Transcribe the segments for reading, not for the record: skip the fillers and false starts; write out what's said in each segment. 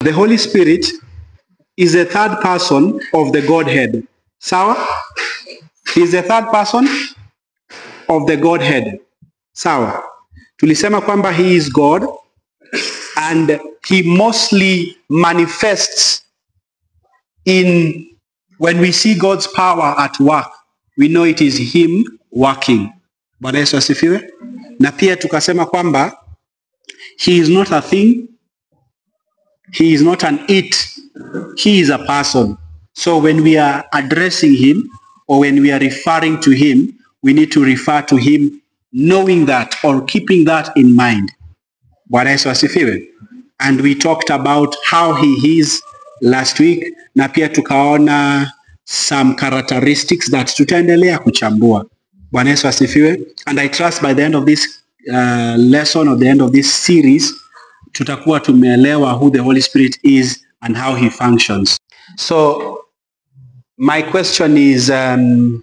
The Holy Spirit is the third person of the Godhead. Sawa? He is the third person of the Godhead. Sawa. Tulisema kwamba he is God and he mostly manifests in when we see God's power at work, we know it is him working. Bwana Yesu asifiwe. Na pia tukasema kwamba he is not a thing, he is not an it, he is a person. So when we are addressing him or when we are referring to him, we need to refer to him knowing that or keeping that in mind. Bwana Yesu asifiwe. And we talked about how he is last week, na pia tukaona some characteristics that tutaendelea kuchambua. Bwana Yesu asifiwe. And I trust by the end of this lesson or the end of this series, tutakuwa tumeelewa who the Holy Spirit is and how he functions. So my question is, I'm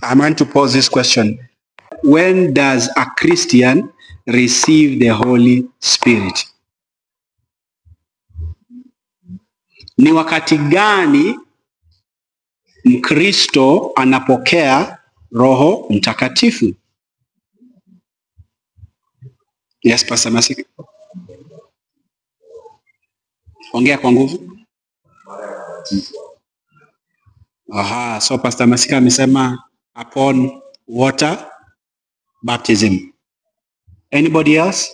going to pose this question. When does a Christian receive the Holy Spirit? Ni wakati gani Mkristo anapokea Roho Mtakatifu? Yes, Pastor Masik. Ongea kwa nguvu. Aha, so Pastor Masika amesema upon water baptism. Anybody else?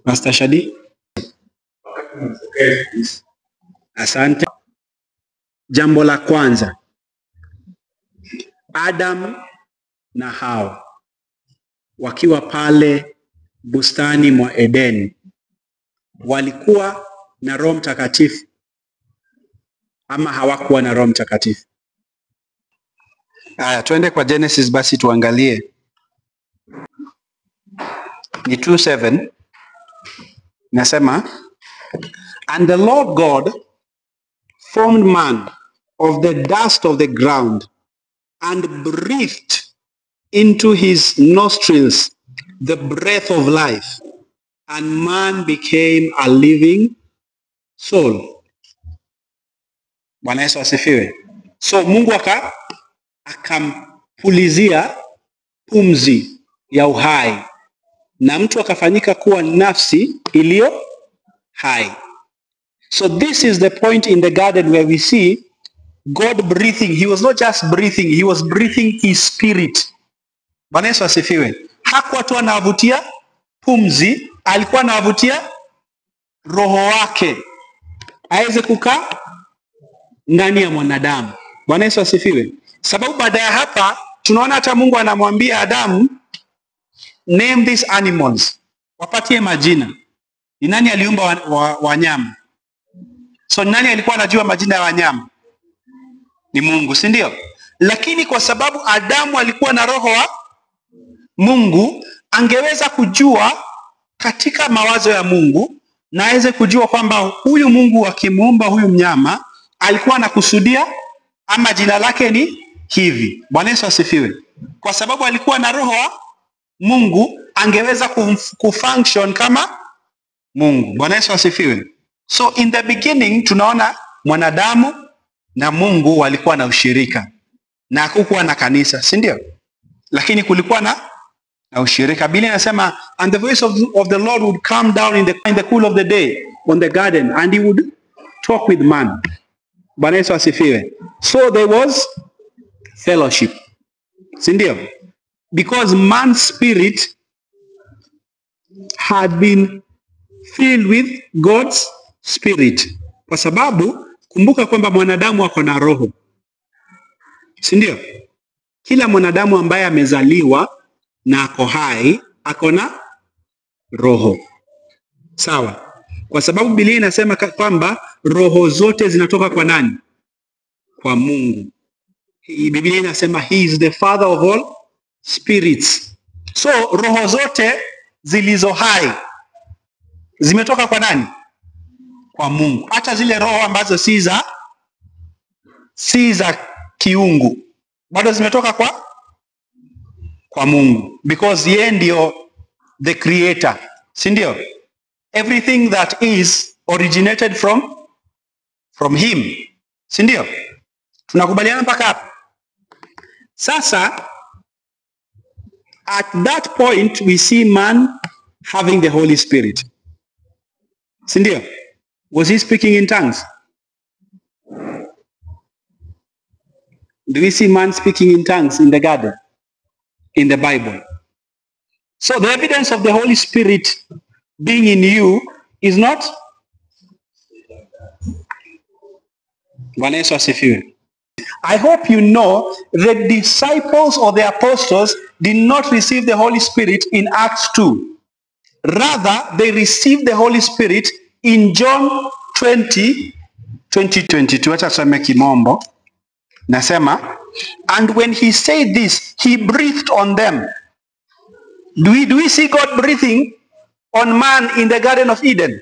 Pastor Shadi? Asante. Jambo la kwanza, Adam na Hawa wakiwa pale bustani mwa Edeni walikuwa na Roho Mtakatifu ama hawakuwa na Roho Mtakatifu? Haya, tuende kwa Genesis basi tuangalie. Ni 2:7 nasema, and the Lord God formed man of the dust of the ground and breathed into his nostrils the breath of life, and man became a living soul. Bwana Yesu asifiwe. So Mungu akampulizia pumzi ya uhai na mtu akafanyika kuwa nafsi iliyo hai. So this is the point in the garden where we see God breathing. He was not just breathing, he was breathing his spirit. Bwana Yesu asifiwe. Hakuwa tu anavutia pumzi, alikuwa anavutia roho wake aweze kukaa ndani ya mwanadamu. Bwana Yesu asifiwe. Sababu baada ya hapa tunaona hata Mungu anamwambia Adamu, name these animals, wapatie majina. Ni nani aliumba wanyama? So nani alikuwa anajua majina ya wanyama? Ni Mungu, si ndio? Lakini kwa sababu Adamu alikuwa na roho wa Mungu, angeweza kujua katika mawazo ya Mungu na aweze kujua kwamba huyu Mungu akimuumba huyu mnyama alikuwa anakusudia ama jina lake ni hivi. Bwana Yesu asifiwe. Kwa sababu alikuwa na roho wa Mungu, angeweza kufunction kama Mungu. Bwana Yesu asifiwe. So in the beginning tunaona mwanadamu na Mungu walikuwa na ushirika. Na hakukuwa na kanisa, si ndio? Lakini kulikuwa na ushirika. Biblia inasema, and the voice of the Lord would come down in the cool of the day on the garden, and he would talk with man. Bwana Yesu asifiwe. So there was fellowship, si ndio? Because man's spirit had been filled with God's spirit. Kwa sababu kumbuka kwamba mwanadamu ako na roho, si ndio? Kila mwanadamu ambaye amezaliwa na ako hai ako na roho. Sawa? Kwa sababu Biblia inasema kwamba roho zote zinatoka kwa nani? Kwa Mungu. Biblia inasema he is the father of all spirits. So roho zote zilizo hai zimetoka kwa nani? Kwa Mungu. Hata zile roho ambazo si za kiungu bado zimetoka kwa Mungu, because yeye ndio the creator, si ndio? Everything that is originated from him. Si ndio? Tunakubaliana mpaka hapo? Sasa at that point we see man having the Holy Spirit. Si ndio? Was he speaking in tongues? Do we see man speaking in tongues in the garden? In the Bible? So the evidence of the Holy Spirit being in you is not. Bwana Yesu asifiwe. I hope you know the disciples or the apostles did not receive the Holy Spirit in Acts 2. Rather, they received the Holy Spirit in John 20, 20, 22. Acha tusome Kimombo. Nasema, and when he said this, he breathed on them. Do we see God breathing on man in the Garden of Eden?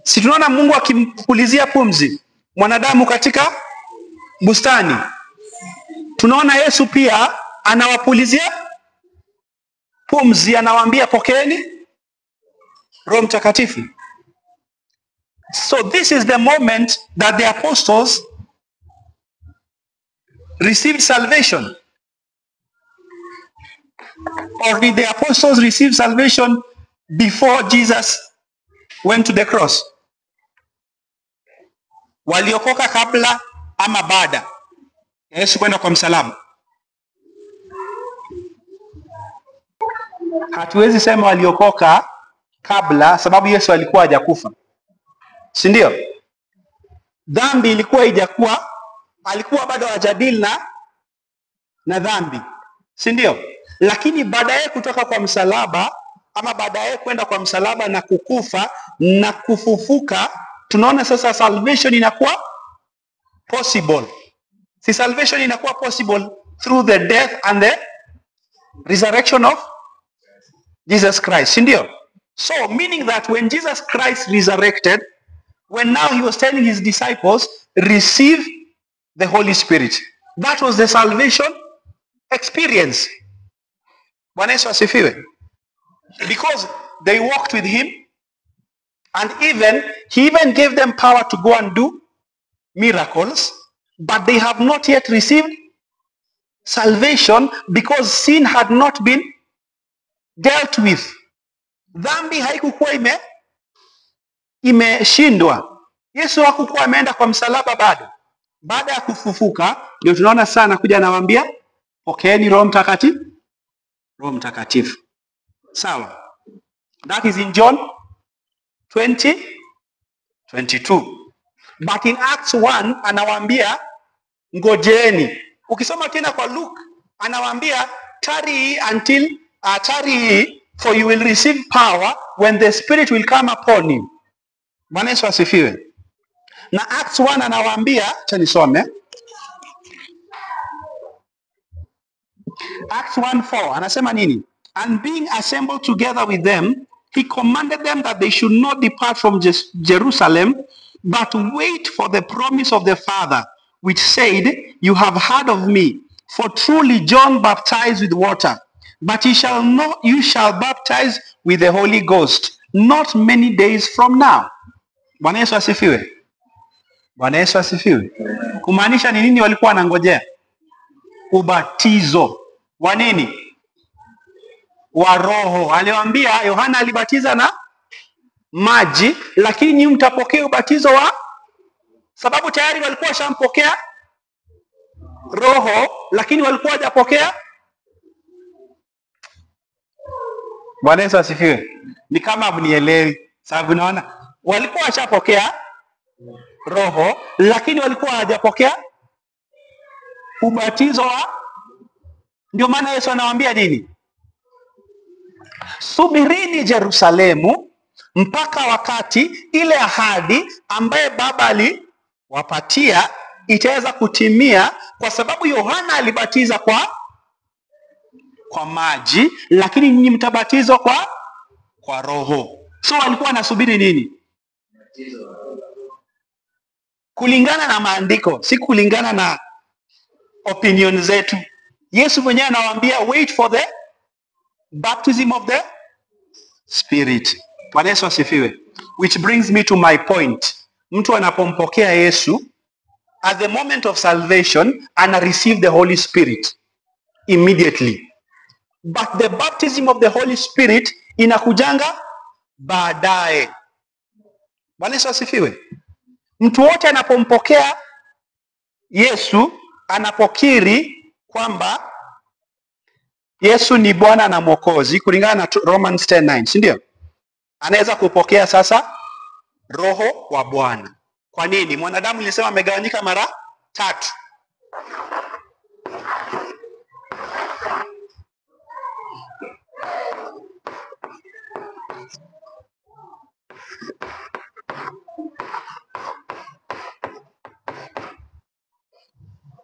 Si tunaona Mungu akimpulizia pumzi mwanadamu katika bustani. Tunaona Yesu pia anawapulizia pumzi, anawaambia, "Pokeeni Roho Mtakatifu." So this is the moment that the apostles received salvation. Or did the apostles receive salvation before Jesus went to the cross? Waliokoka kabla ama baada ya Yesu kwenda kwa msalaba? Hatuwezi sema waliokoka kabla, sababu Yesu alikuwa hajakufa, si ndio? Dhambi ilikuwa haijakuwa, alikuwa bado hajadili na dhambi, si ndio? Lakini baadaye kutoka kwa msalaba ama baadaye kwenda kwa msalaba na kukufa na kufufuka, tunaona sasa salvation inakuwa possible. Si salvation inakuwa possible through the death and the resurrection of Jesus Christ, si ndio? So meaning that when Jesus Christ resurrected, when now he was telling his disciples, "Receive the Holy Spirit." That was the salvation experience. Bwana Yesu asifiwe. Because they walked with him and even he even gave them power to go and do miracles, but they have not yet received salvation because sin had not been dealt with. Dhambi haikukuwa imeshindwa. Yesu hakukuwa ameenda kwa msalaba bado. Baada ya kufufuka ndio tunaona sana kuja anawaambia, "Pokeeni Roho Mtakatifu." Roho Mtakatifu. Sawa. That is in John 20 22. But in Acts 1 anawaambia, "Ngojeni." Ukisoma tena kwa Luke anawaambia, "Tarry until tarry ye, for you will receive power when the Spirit will come upon you." Bwana Yesu asifiwe. Na Acts 1 anawaambia, acha nisome. Acts 1:4 anasema nini? And being assembled together with them, he commanded them that they should not depart from Jerusalem, but wait for the promise of the Father, which said, 'You have heard of me.' For truly John baptized with water, but he shall not, you shall baptize with the Holy Ghost, not many days from now." Bwana Yesu asifiwe. Bwana Yesu asifiwe. Kumaanisha ni nini walikuwa wanangojea? Ubatizo wa nini? Wa Roho. Aliwaambia Yohana alibatiza na maji, lakini nyinyi mtapokea ubatizo wa, sababu tayari walikuwa washampokea Roho, lakini walikuwa hawajapokea. Bwana Yesu asifiwe. Ni kama hamnielewi, sababu naona walikuwa washapokea Roho, lakini walikuwa hawajapokea ubatizo wa. Ndio maana Yesu anawaambia nini? Subirini Yerusalemu mpaka wakati ile ahadi ambaye Baba aliwapatia itaweza kutimia, kwa sababu Yohana alibatiza kwa maji, lakini nyinyi mtabatizwa kwa Roho. So walikuwa wanasubiri nini? Kulingana na maandiko, si kulingana na opinion zetu. Yesu mwenyewe anawaambia, "Wait for the baptism of the Spirit." Bwana Yesu asifiwe. Which brings me to my point. Mtu anapompokea Yesu, at the moment of salvation, ana receive the Holy Spirit immediately. But the baptism of the Holy Spirit inakujanga baadaye. Bwana Yesu asifiwe. Mtu wote anapompokea Yesu, anapokiri kwamba Yesu ni Bwana na Mwokozi kulingana na Romans 10:9, si ndio? Anaweza kupokea sasa Roho wa Bwana. Kwa nini? Mwanadamu nilisema amegawanyika mara tatu.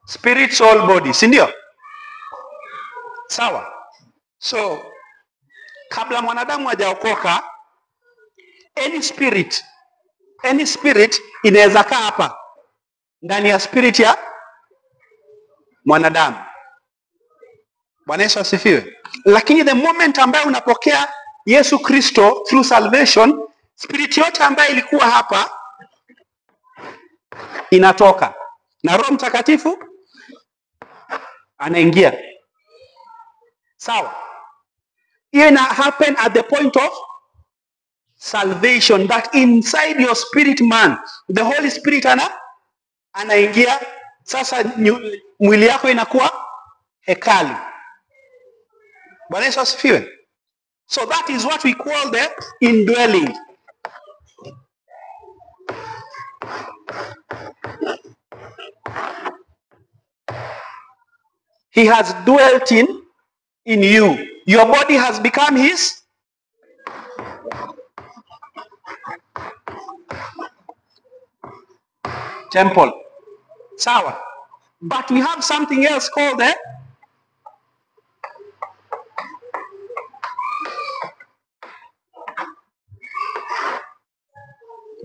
Spirit, soul, body, si ndio? Sawa. So kabla mwanadamu hajaokoka, any spirit inaweza kaa hapa ndani ya spirit ya mwanadamu. Bwana Yesu asifiwe. Lakini the moment ambayo unapokea Yesu Kristo through salvation, spirit yote ambayo ilikuwa hapa inatoka na Roho Mtakatifu anaingia. Sawa. Hiyo ina happen at the point of salvation, that inside your spirit man the Holy Spirit anaingia. Sasa mwili yako inakuwa hekalu. Bwana Yesu asifiwe. So that is what we call the indwelling. He has dwelt in you. Your body has become his temple. Sawa. But we have something else called the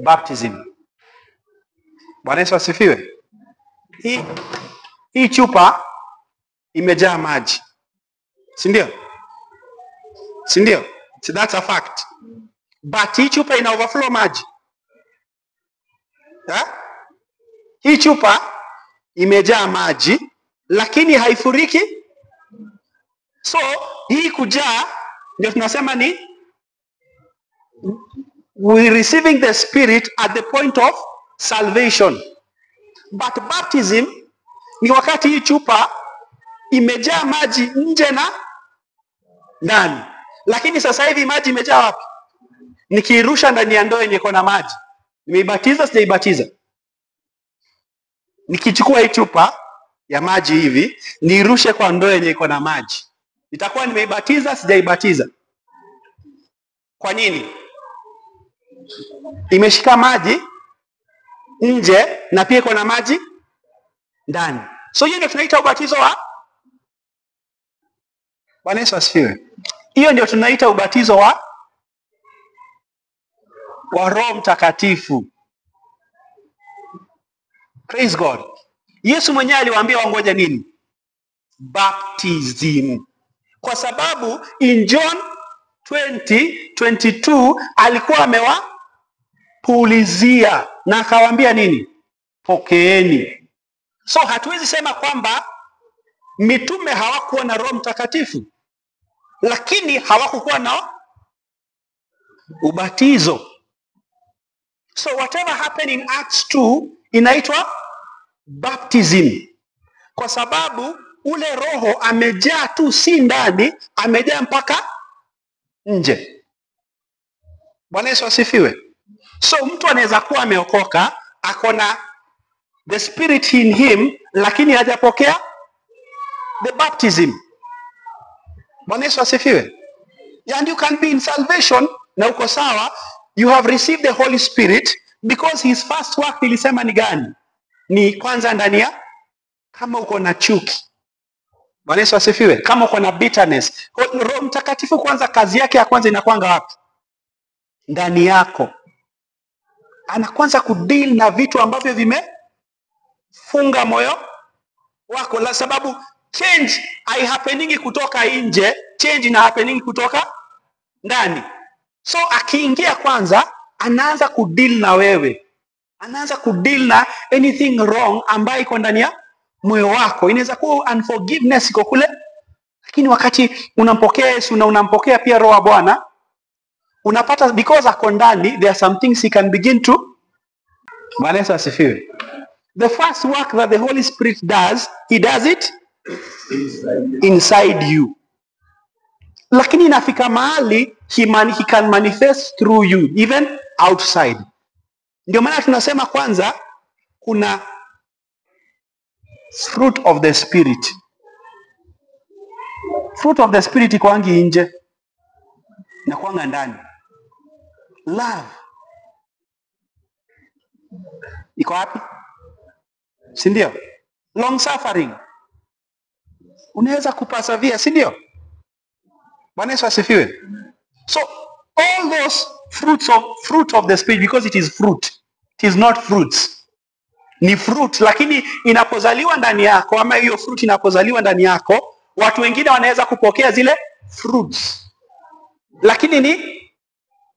baptism. Bwana Yesu asifiwe. Hii chupa imejaa maji. Si ndio? Si ndio? So that's a fact. But hii chupa ina overflow maji. Ha? Hii chupa imejaa maji lakini haifuriki. So hii kujaa ndio tunasema ni we receiving the Spirit at the point of salvation. But baptism ni wakati hii chupa imejaa maji nje na ndani. Lakini sasa hivi maji imejaa wapi? Nikirusha ndani ya ndoo yenye iko na maji, nimeibatiza sijaibatiza? Nikichukua hii chupa ya maji hivi nirushe kwa ndoo yenye iko na maji, nitakuwa nimeibatiza sijaibatiza? Kwa nini? Imeshika maji nje na pia iko na maji ndani. So hiyo ndio tunaita ubatizo wa Bwana Yesu asifiwe. Hiyo ndio tunaita ubatizo wa Roho Mtakatifu. Praise God. Yesu mwenyewe aliwaambia wangoje nini? Baptism. Kwa sababu in John 20:22 alikuwa amewapulizia na akawaambia nini? Pokeeni. So hatuwezi sema kwamba mitume hawakuwa na Roho Mtakatifu, lakini hawakukuwa na ubatizo. So whatever happened in Acts 2 inaitwa baptism, kwa sababu ule Roho amejaa tu, si ndani, amejaa mpaka nje. Bwana Yesu asifiwe. So mtu anaweza kuwa ameokoka, akona the Spirit in him, lakini hajapokea the baptism. Bwana Yesu asifiwe. And you can be in salvation na uko sawa, you have received the Holy Spirit because his first work nilisema ni gani? Ni kwanza ndani ya, kama uko na chuki. Bwana Yesu asifiwe. Kama uko na bitterness, Roho Mtakatifu kwanza kazi yake ya kwanza inakuanga wapi? Ndani yako. Anaanza kudeal na vitu ambavyo vimefunga moyo wako, la sababu change haihappeningi kutoka nje, change ina happening kutoka ndani. So akiingia kwanza, anaanza kudeal na wewe. Anaanza kudeal na anything wrong ambayo iko ndani ya moyo wako. Inaweza kuwa unforgiveness iko kule, lakini wakati unampokea Yesu na unampokea pia Roho wa Bwana, unapata because ako ndani, there are some things he can begin to. Bwana Yesu asifiwe. The first work that the Holy Spirit does, he does it inside you. Lakini inafika mahali he can manifest through you even outside. Ndio maana tunasema kwanza kuna fruit of the Spirit. Fruit of the Spirit iko angi nje na kuanga ndani. Love iko wapi? Si ndio? Long suffering, unaweza kupasavia, si ndio? Bwana Yesu asifiwe. So all those fruit of the Spirit, because it is fruit, it is not fruits. Ni fruit, lakini inapozaliwa ndani yako, ama hiyo fruit inapozaliwa ndani yako, watu wengine wanaweza kupokea zile fruits, lakini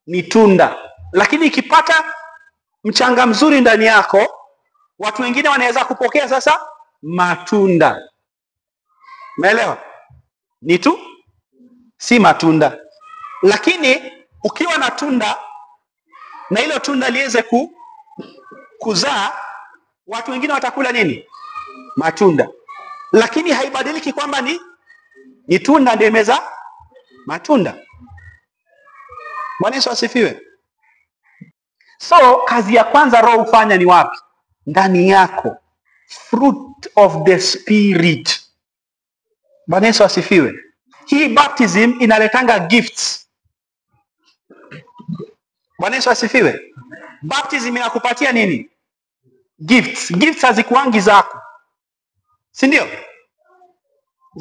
ni tunda. Lakini ikipata mchanga mzuri ndani yako, watu wengine wanaweza kupokea sasa matunda. Umeelewa? Ni tu si matunda. Lakini ukiwa na tunda na hilo tunda liweze kuzaa, watu wengine watakula nini? Matunda. Lakini haibadiliki kwamba ni tunda ndio imezaa matunda. Bwana Yesu asifiwe. So kazi ya kwanza Roho hufanya ni wapi? Ndani yako. Fruit of the Spirit. Bwana Yesu asifiwe. Hii baptism inaletanga gifts. Bwana Yesu asifiwe. Baptism inakupatia nini? Gifts. Gifts hazikuangi zako, si ndio?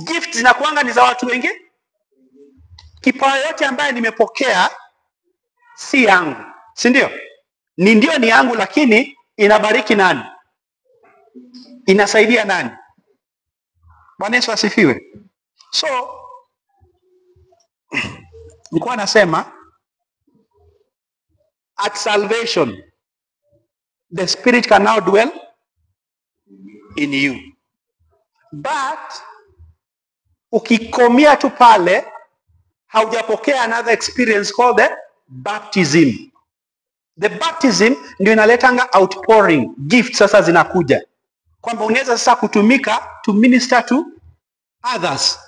Gifts zinakuanga ni za watu wengi. Kipawa yote ambaye nimepokea si yangu, si ndio? Ni ndio ni yangu, lakini inabariki nani? Inasaidia nani? Bwana Yesu asifiwe. So nilikuwa nasema at salvation the Spirit can now dwell in you. But ukikomia tu pale, haujapokea another experience called the baptism. The baptism ndio inaletanga outpouring gifts, sasa zinakuja kwamba unaweza sasa kutumika to minister to others.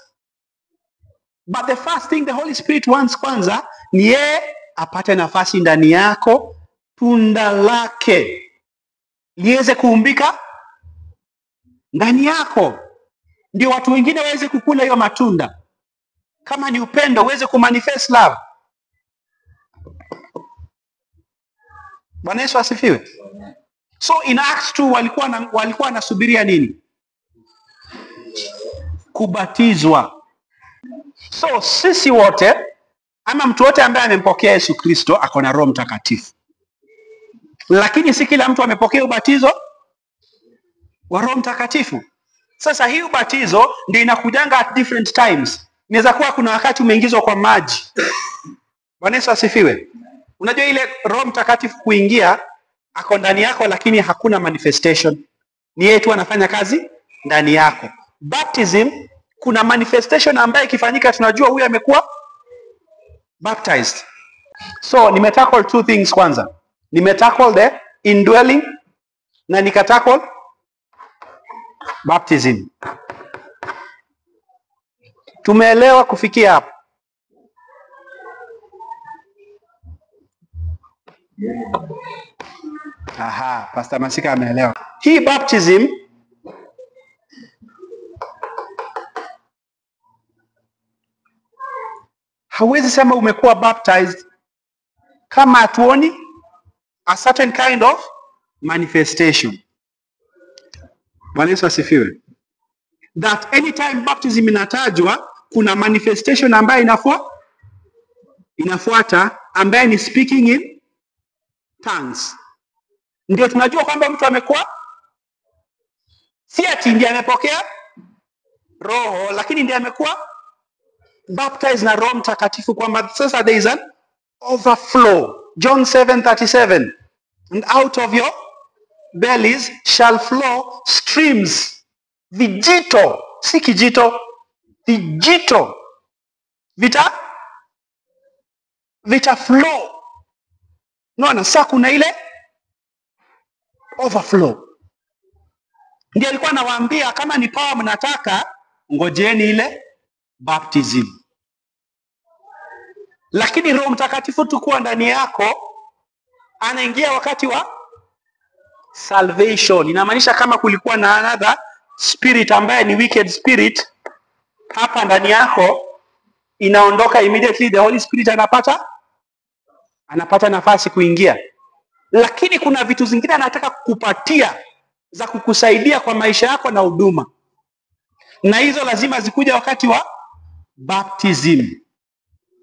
But the first thing the Holy Spirit wants kwanza ni yeye apate nafasi ndani yako, tunda lake liweze kuumbika ndani yako, ndio watu wengine waweze kukula hiyo matunda. Kama ni upendo, uweze kumanifest love. Bwana Yesu asifiwe. So in Acts 2 walikuwa wanasubiria nini? Kubatizwa. So sisi wote ama mtu wote ambaye amempokea Yesu Kristo ako na Roho Mtakatifu. Lakini si kila mtu amepokea ubatizo wa Roho Mtakatifu. Sasa hii ubatizo ndio inakujanga at different times. Inaweza kuwa kuna wakati umeingizwa kwa maji. Bwana Yesu asifiwe. Unajua ile Roho Mtakatifu kuingia ako ndani yako, lakini hakuna manifestation. Ni yeye tu anafanya kazi ndani yako. Baptism kuna manifestation ambayo ikifanyika tunajua huyu amekuwa baptized. So nimetackle two things kwanza. Nimetackle the indwelling na nikatackle baptism. Tumeelewa kufikia hapo? Aha, Pastor Masika ameelewa. Hii baptism hauwezi sema umekuwa baptized kama hatuoni a certain kind of manifestation. Bwana Yesu asifiwe. That anytime baptism inatajwa kuna manifestation ambayo inafuata ambaye ni speaking in tongues. Ndio tunajua kwamba mtu amekuwa, si ati ndiye amepokea Roho, lakini ndiye amekuwa baptized na Roho Mtakatifu, kwamba sasa there is an Overflow. John 7:37. And out of your bellies shall flow streams. Vijito, si kijito, vijito. Vita flow. Unaona, sasa kuna ile overflow. Ndiye alikuwa anawaambia kama ni power mnataka, ngojeni ile baptism. Lakini Roho Mtakatifu tu kuwa ndani yako anaingia wakati wa salvation. Inamaanisha kama kulikuwa na another spirit ambaye ni wicked spirit hapa ndani yako, inaondoka immediately, the Holy Spirit anapata nafasi kuingia. Lakini kuna vitu zingine anataka kukupatia za kukusaidia kwa maisha yako na huduma, na hizo lazima zikuja wakati wa baptism.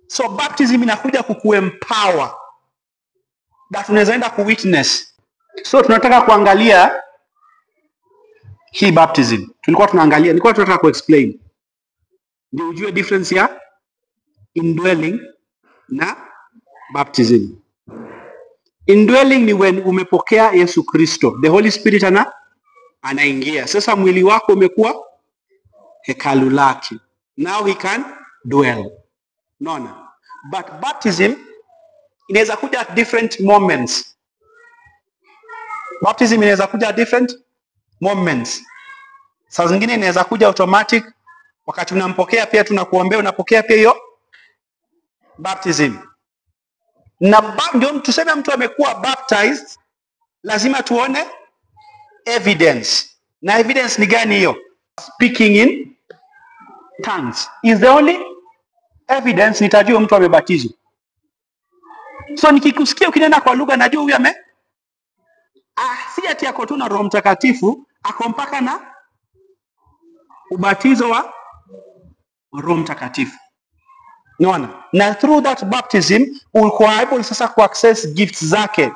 So baptism inakuja kukuempower that unaweza enda kuwitness. So tunataka kuangalia hii baptism. Tulikuwa tunaangalia, nilikuwa tunataka kuexplain ndio ujue difference ya indwelling na baptism. Indwelling ni when umepokea Yesu Kristo, the Holy Spirit anaingia. Sasa mwili wako umekuwa hekalu lake. Now he can dwell. Unaona? But baptism inaweza kuja at different moments. Baptism inaweza kuja at different moments. Saa zingine inaweza kuja automatic, wakati unampokea pia tunakuombea, unapokea pia hiyo baptism. Na ndio tuseme mtu amekuwa baptized, lazima tuone evidence. Na evidence ni gani hiyo? Speaking in tongues is the only evidence nitajua mtu amebatizwa. So nikikusikia ukinena kwa lugha najua huyu ame si ati ako tu na Roho Mtakatifu, ako mpaka na ubatizo wa Roho Mtakatifu. Unaona? Na through that baptism uko able sasa ku access gifts zake.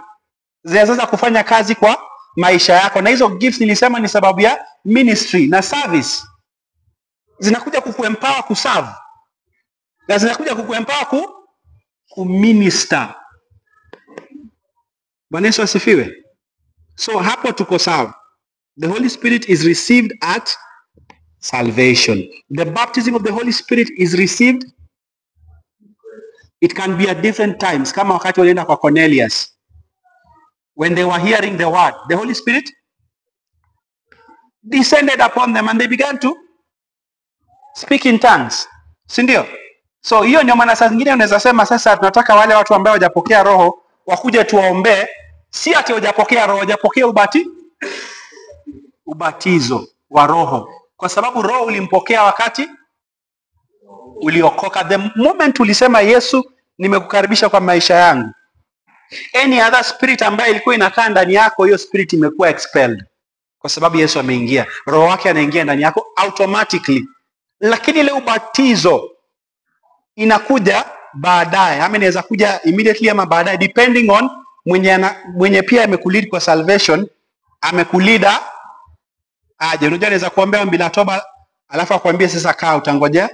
Zinaweza kufanya kazi kwa maisha yako. Na hizo gifts nilisema ni sababu ya ministry na service. Zinakuja kukuempower kuserve. Na zinakuja kukuempower kuminister. Bwana Yesu asifiwe. So hapo tuko sawa. The Holy Spirit is received at salvation. The baptism of the Holy Spirit is received. It can be at different times. Kama wakati walienda kwa Cornelius, when they were hearing the word, the Holy Spirit descended upon them and they began to speak in tongues. Si ndio? So hiyo ndio maana saa zingine unaweza sema sasa tunataka wale watu ambao hawajapokea roho wakuje tuwaombee. Si ati hawajapokea roho, hawajapokea ubatizo wa roho. Kwa sababu roho ulimpokea wakati uliokoka. The moment ulisema Yesu nimekukaribisha kwa maisha yangu, any other spirit ambayo ilikuwa inakaa ndani yako, hiyo spirit imekuwa expelled. Kwa sababu Yesu ameingia, roho wake anaingia ndani yako automatically. Lakini ile ubatizo inakuja baadaye, ama inaweza kuja immediately ama baadaye, depending on mwenye pia amekulead kwa salvation, amekulead aje. Unajua anaweza kuombea ombi la toba alafu akwambie sasa kaa utangojea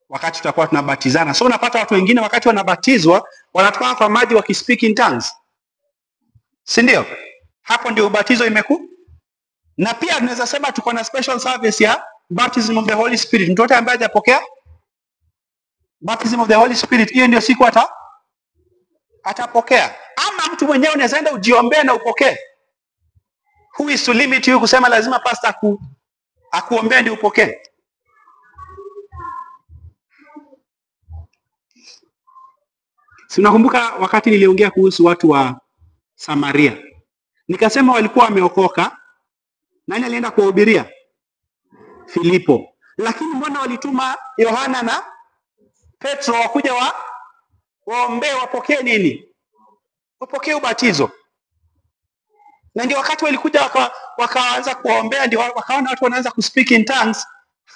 wakati tutakuwa tunabatizana. So unapata watu wengine wakati wanabatizwa wanatoka kwa maji wakispeak in tongues. Si ndio? Hapo ndio ubatizo imeku. Na pia tunaweza sema tuko na special service ya baptism of the Holy Spirit. Mtu ambaye hajapokea baptism of the Holy Spirit, hiyo ndio siku atapokea. Ama mtu mwenyewe unaweza enda ujiombee na upokee. Who is to limit you kusema lazima pastor akuombee ndio upokee? Si unakumbuka wakati niliongea kuhusu watu wa Samaria? Nikasema walikuwa wameokoka. Nani alienda kuwahubiria? Filipo. Lakini mbona walituma Yohana na Petro wakuja waombee wapokee nini? Wapokee ubatizo. Na ndio wakati walikuja wakaanza kuwaombea, ndio wakaona watu wanaanza kuspeak in tongues.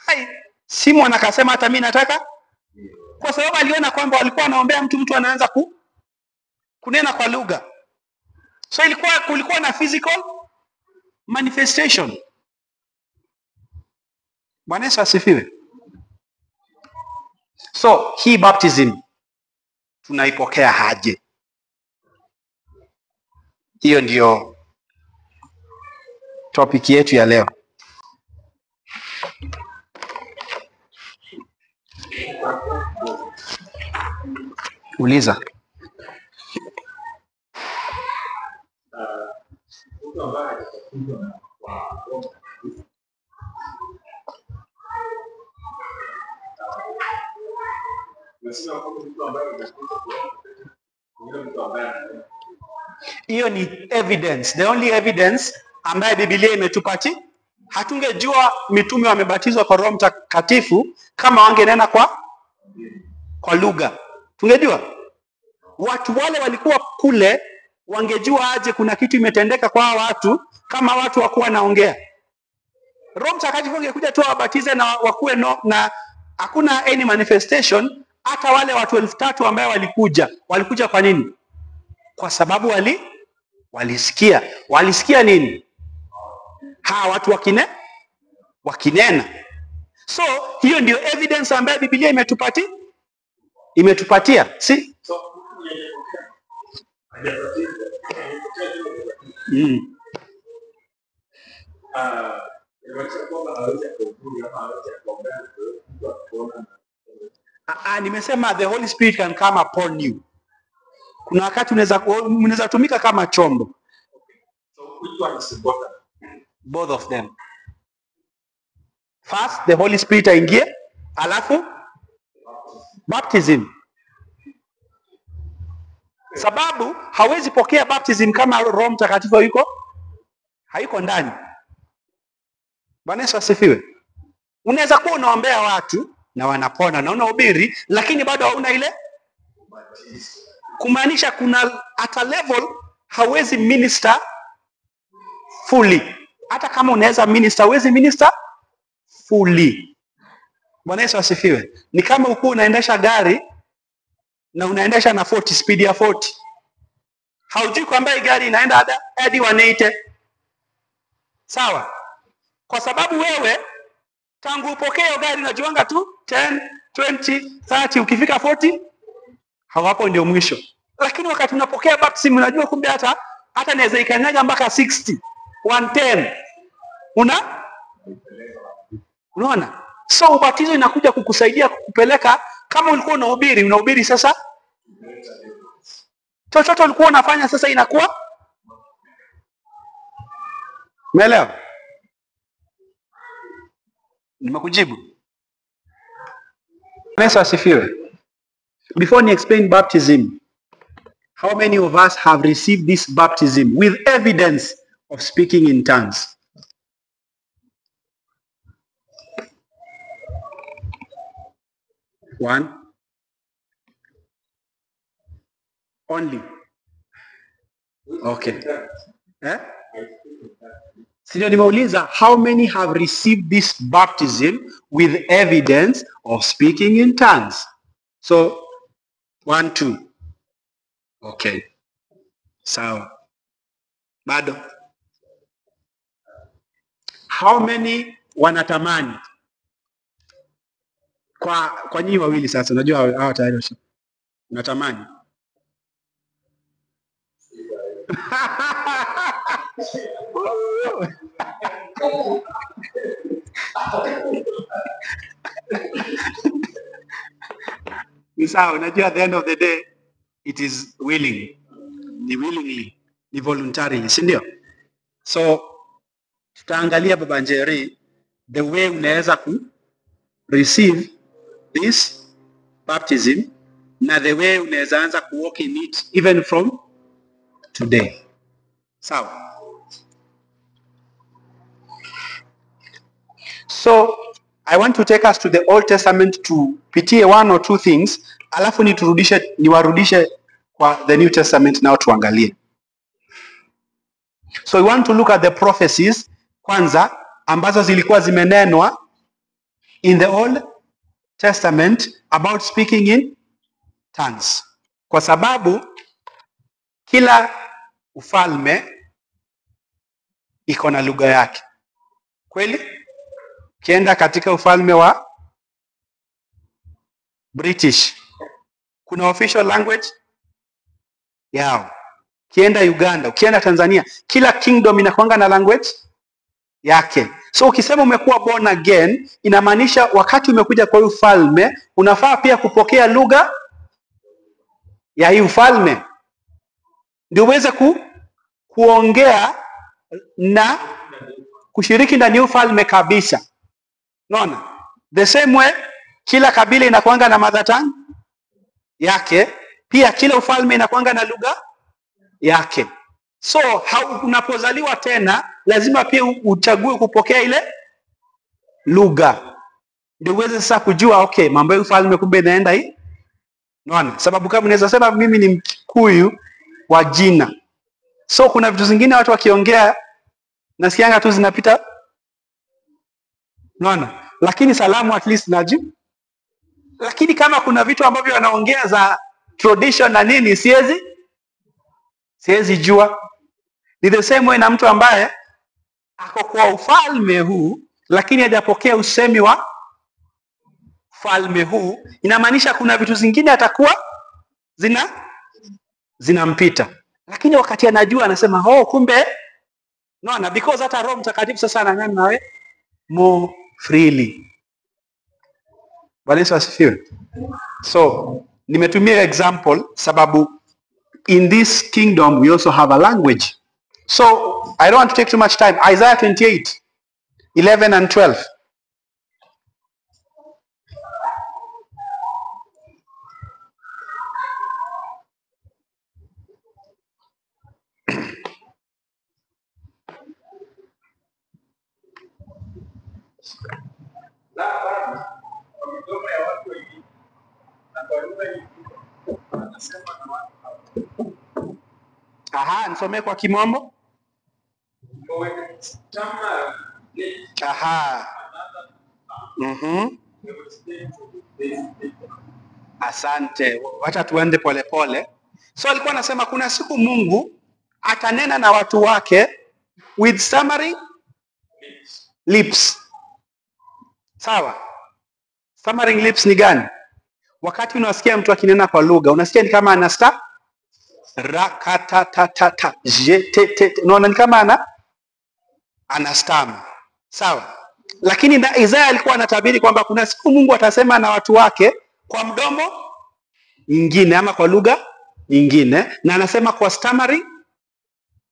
Hai, Simon akasema hata mimi nataka, kwa sababu aliona kwamba walikuwa wanaombea mtu anaanza kunena kwa lugha. So kulikuwa na physical manifestation. Bwana Yesu asifiwe. So hii baptism Tunaipokea aje? Hiyo ndio topic yetu ya leo. Uliza. Hiyo ni evidence, the only evidence ambaye Biblia imetupatia. Hatungejua mitume wamebatizwa kwa Roho Mtakatifu kama wangenena kwa lugha. Tungejua? Watu wale walikuwa kule wangejua aje kuna kitu imetendeka kwa hawa watu kama watu wakuwa naongea? Roho Mtakatifu angekuja tu awabatize na wakuwe no, na hakuna any manifestation. Hata wale watu 3,000 ambao walikuja kwa nini? Kwa sababu walisikia. Walisikia nini? Hawa watu wakinena. So hiyo ndio evidence ambayo Biblia imetupatia. Si? Nimesema the Holy Spirit can come upon you. Kuna wakati unaweza tumika kama chombo. So which one is important? Both of them. First the Holy Spirit aingie, alafu baptism. Sababu hawezi pokea baptism kama Roho Mtakatifu hayuko ndani. Bwana Yesu asifiwe. Unaweza kuwa unaombea watu na wanapona na unahubiri, lakini bado hauna ile kumaanisha kuna at a level hawezi minister fully. Hata kama unaweza minister, hawezi minister fully. Bwana Yesu asifiwe. Ni kama uko unaendesha gari na unaendesha na 40, speed ya 40. Haujui kwamba hii gari inaenda hadi 180. Sawa? Kwa sababu wewe tangu upokee hiyo gari unajuanga tu 10, 20, 30, ukifika 40 hawapo ndio mwisho. Lakini wakati unapokea baptism unajua kumbe hata naweza ikanyaga mpaka 60, 110. Unaona? So ubatizo inakuja kukusaidia kukupeleka. Kama ulikuwa unahubiri sasa. Chochote ulikuwa unafanya sasa inakuwa. Umeelewa? Nimekujibu. Yesu asifiwe. Before I explain baptism, how many of us have received this baptism with evidence of speaking in tongues? One. Only. Okay. Eh? Sio nimeuliza, how many have received this baptism with evidence of speaking in tongues? So 1, 2. Okay. Sawa. Bado. How many wanatamani? Kwa nyinyi wawili sasa, unajua hawa tayari unatamani. Ni sawa, unajua at the end of the day it is willing. Ni willingly, ni voluntarily, si ndio? So tutaangalia Baba Njeri the way unaweza ku receive this baptism na the way unaweza anza ku walk in it even from today. Sawa. So I want to take us to the Old Testament to pitie one or two things, alafu niwarudishe kwa the New Testament nao tuangalie. So we want to look at the prophecies kwanza ambazo zilikuwa zimenenwa in the Old Testament about speaking in tongues. Kwa sababu kila ufalme iko na lugha yake. Kweli? Kienda katika ufalme wa British kuna official language yao. Ukienda Uganda, ukienda Tanzania, kila kingdom inakuanga na language yake. So ukisema umekuwa born again, inamaanisha wakati umekuja kwa ufalme, unafaa pia kupokea lugha ya hii ufalme, ndio uweze kuongea na kushiriki ndani ya ufalme kabisa. Unaona? The same way kila kabila inakuanga na mother tongue yake, pia kila ufalme inakuanga na lugha yake. So unapozaliwa tena lazima pia uchague kupokea ile lugha, ndio uweze sasa kujua okay, mambo ya ufalme kumbe inaenda hii. Unaona? Sababu kama unaweza sema mimi ni Mkikuyu wa jina, so kuna vitu zingine watu wakiongea nasikianga tu zinapita. Unaona? Lakini salamu at least najua. Lakini kama kuna vitu ambavyo wanaongea za tradition na nini, siwezi jua. Ni the same way na mtu ambaye ako kwa ufalme huu lakini hajapokea usemi wa ufalme huu, inamaanisha kuna vitu zingine atakuwa zinampita. Lakini wakati anajua anasema oh, kumbe. Unaona? Because hata Roho Mtakatifu sasa ananena nawe more freely. Bwana Yesu asifiwe. So nimetumia example sababu in this kingdom we also have a language. So I don't want to take too much time. Isaiah 28, 11 and 12. La, bali kwa midomo ya watu wengine na kwa lugha nyingine anasema na watu hawa. Aha, nisomee kwa kimombo. For when stammering lips Aha. another tongue, they will speak to these people. Asante. Wacha tuende polepole. So alikuwa anasema kuna siku Mungu atanena na watu wake with stammering Lips. lips. Sawa? Stammering lips ni gani? Wakati unasikia mtu akinena kwa lugha, unasikia ni kama anasta rakatatata je te te, te. Unaona ni kama anastama. Sawa? Lakini na Isaya alikuwa anatabiri kwamba kuna siku Mungu atasema na watu wake kwa mdomo nyingine ama kwa lugha nyingine, na anasema kwa stammering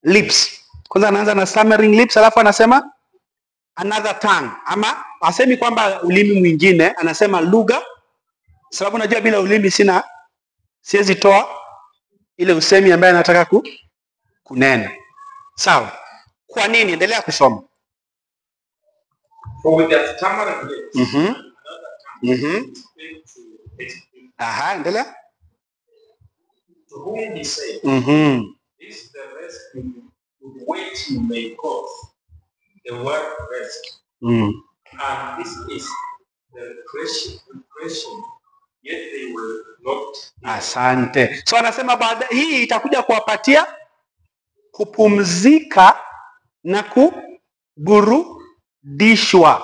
lips. Kwanza anaanza na stammering lips, alafu anasema another tongue, ama asemi kwamba ulimi mwingine, anasema lugha, sababu najua bila ulimi siwezi toa ile usemi ambaye anataka kunena. Sawa? Kwa nini? Endelea kusoma. For with their stammering lips, another tongue, speak to his people. Aha, endelea. To whom he said, This is the rest with which you may cause the word rest. And this is the refreshing, yet they will not hear. Asante. So anasema baada hii itakuja kuwapatia kupumzika na kuburudishwa.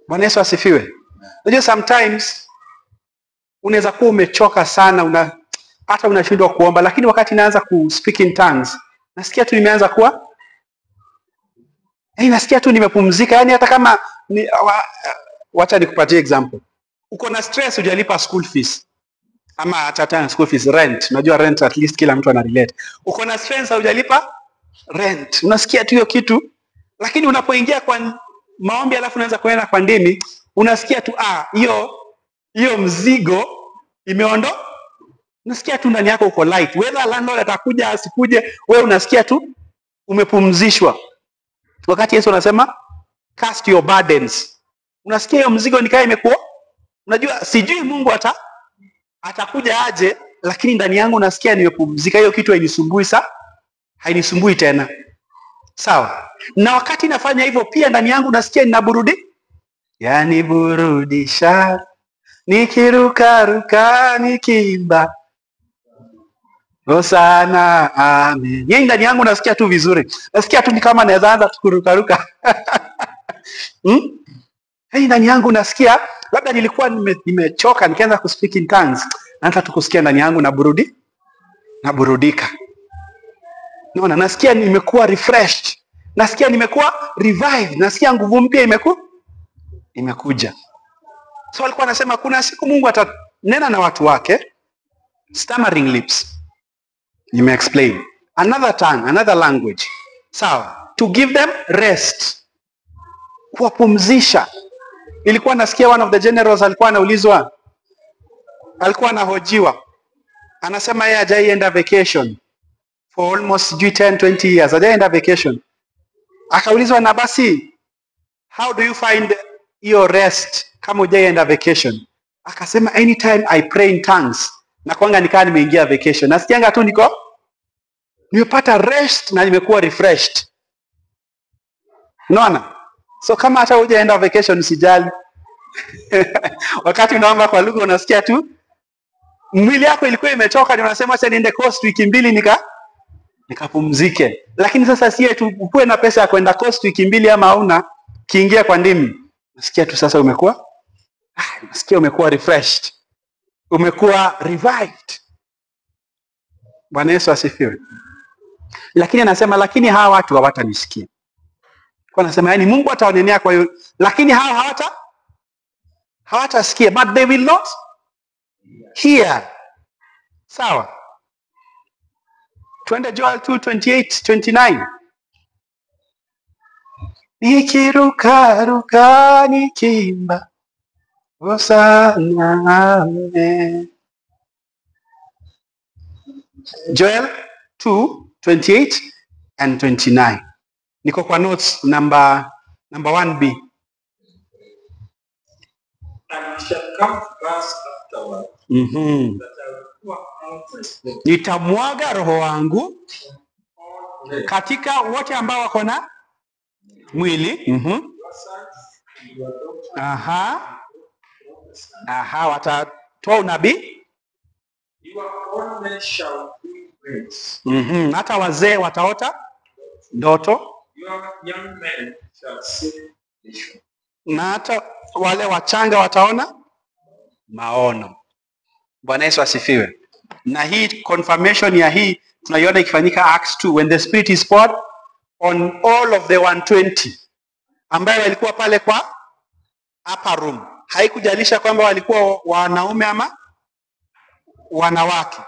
Bwana Yesu asifiwe. Unajua sometimes unaweza kuwa umechoka sana, hata unashindwa kuomba, lakini wakati naanza ku speak in tongues, nasikia tu nimeanza kuwa, nasikia tu nimepumzika. Yaani hata kama wacha nikupatie example. Uko na stress hujalipa school fees, ama hata school fees, rent. Unajua rent at least kila mtu anarelate. Uko na stress hujalipa rent, unasikia tu hiyo kitu, lakini unapoingia kwa maombi alafu unaanza kuenda kwa ndimi, unasikia tu hiyo mzigo imeondo. Unasikia tu ndani yako uko light. Whether landlord atakuja asikuje, wewe unasikia tu umepumzishwa. Wakati Yesu anasema cast your burdens, unasikia hiyo mzigo ni kama imekuwa, unajua sijui Mungu atakuja aje, lakini ndani yangu nasikia nimepumzika. Hiyo kitu hainisumbui hainisumbui tena. Sawa? Na wakati nafanya hivyo pia ndani yangu nasikia ninaburudi, yani burudisha, nikirukaruka, nikiimba Hosana, amen. Yeye ndani yangu nasikia tu vizuri. Nasikia tu ni kama naweza anza kurukaruka. Hey, ndani yangu nasikia labda nilikuwa nimechoka nikaanza ku speak in tongues. Naanza tu kusikia ndani yangu naburudika. Naona nasikia nimekuwa refreshed. Nasikia nimekuwa revived. Nasikia nguvu mpya imekuja. So alikuwa anasema kuna siku Mungu atanena na watu wake, stammering lips. You may explain. Another tongue, another language. Sawa. To give them rest. Kuwapumzisha. Ilikuwa nasikia one of the generals alikuwa anaulizwa, alikuwa anahojiwa. Anasema yeye hajaienda vacation for almost 10, 20 years. Hajaenda vacation. Akaulizwa, na basi how do you find your rest kama hujaienda vacation? Akasema anytime I pray in tongues, na kwanga nikaa nimeingia vacation. Nasikianga tu niko nimepata rest na nimekuwa refreshed. Unaona? So kama hata hujaenda vacation usijali. Wakati unaomba kwa lugha unasikia tu mwili yako ilikuwa imechoka, ndio unasema acha niende coast wiki mbili nikapumzike. Lakini sasa si tu ukuwe na pesa ya kwenda coast wiki mbili ama hauna, kiingia kwa ndimi unasikia tu sasa umekuwa unasikia umekuwa refreshed. Umekuwa revived. Bwana Yesu asifiwe. Lakini anasema lakini hawa watu hawatanisikia. Kwa anasema yani Mungu atawanenea kwa hiyo, lakini hawa hawatasikia, but they will not hear. Sawa. Twende Joel 2:28, 29. Nikiruka ruka nikimba Hosana, amen. Joel 2:28 and 29. Niko kwa notes number 1B. And it shall come to pass afterward that I will pour out my spirit. Nitamwaga roho wangu katika wote ambao wako na mwili. Aha. Aha, watatoa unabii. Your old men shall dream dreams. Hata wazee wataota ndoto. Your young men shall see visions. Na hata wale wachanga wataona maono. Bwana Yesu asifiwe. Na hii confirmation ya hii tunaiona ikifanyika Acts 2 when the Spirit is poured on all of the 120 ambayo walikuwa pale kwa upper room. Haikujalisha kwamba walikuwa wanaume ama wanawake.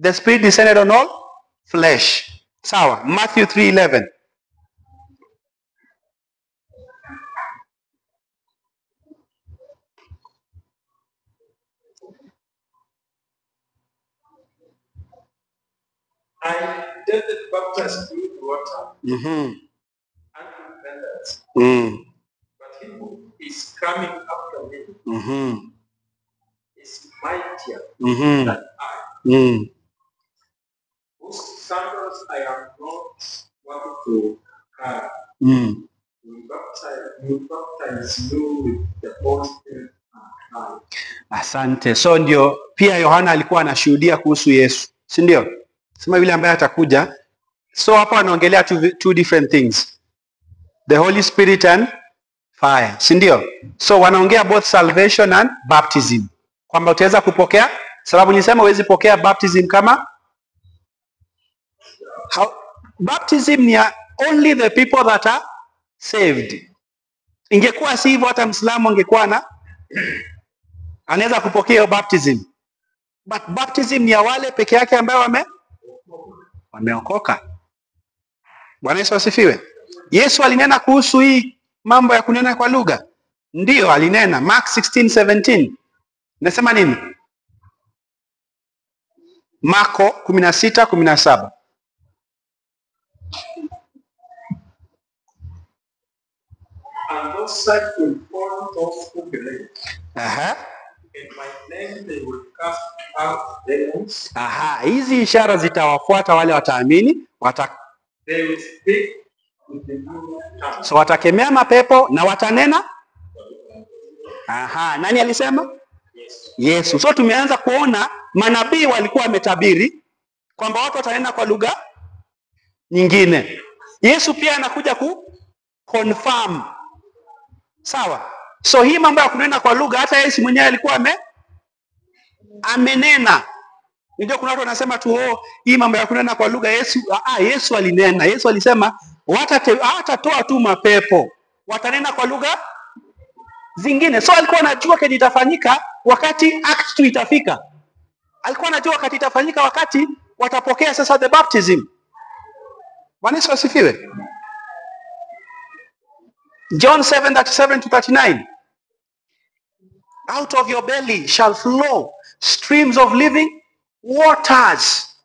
The Spirit descended on all flesh. Sawa. Matthew 3:11. I David baptized you with water and repentance, but he who is coming after me is mightier than I, whose sandals I am not worthy to carry. Will baptize you with the Holy Spirit and fire. Asante. So ndio pia Yohana alikuwa anashuhudia kuhusu Yesu, si ndio? Sema yule ambaye atakuja. So hapa anaongelea two different things. The Holy Spirit and fire, si ndio? So wanaongea both salvation and baptism. Kwamba utaweza kupokea, sababu nilisema huwezi pokea baptism kama baptism ni only the people that are saved. Ingekuwa si hivyo hata Muislamu angekuwa na anaweza kupokea baptism. But baptism ni ya wale peke yake ambao wameokoka. Bwana Yesu asifiwe. Yesu alinena kuhusu hii mambo ya kunena kwa lugha. Ndio alinena Mark 16:17. Nasema nini? Marko 16:17. And those signs will follow those who believe. Aha. In my name they will cast out demons. Aha, hizi ishara zitawafuata wale wataamini, they will speak with the new tongues. So watakemea mapepo na watanena. Aha, nani alisema? Yesu. Yesu. So tumeanza kuona manabii walikuwa wametabiri kwamba watu watanena kwa lugha nyingine. Yesu pia anakuja ku confirm. Sawa. So hii mambo ya kunena kwa lugha hata Yesu mwenyewe alikuwa Amenena. Unajua kuna watu wanasema tu oh, hii mambo ya kunena kwa lugha Yesu, Yesu alinena. Yesu alisema hawatatoa tu mapepo, watanena kwa lugha zingine. So alikuwa anajua kenye itafanyika wakati Act 2 itafika. Alikuwa anajua wakati itafanyika, wakati watapokea sasa the baptism. Bwana Yesu asifiwe. John 7:37-39. Out of your belly shall flow streams of living waters.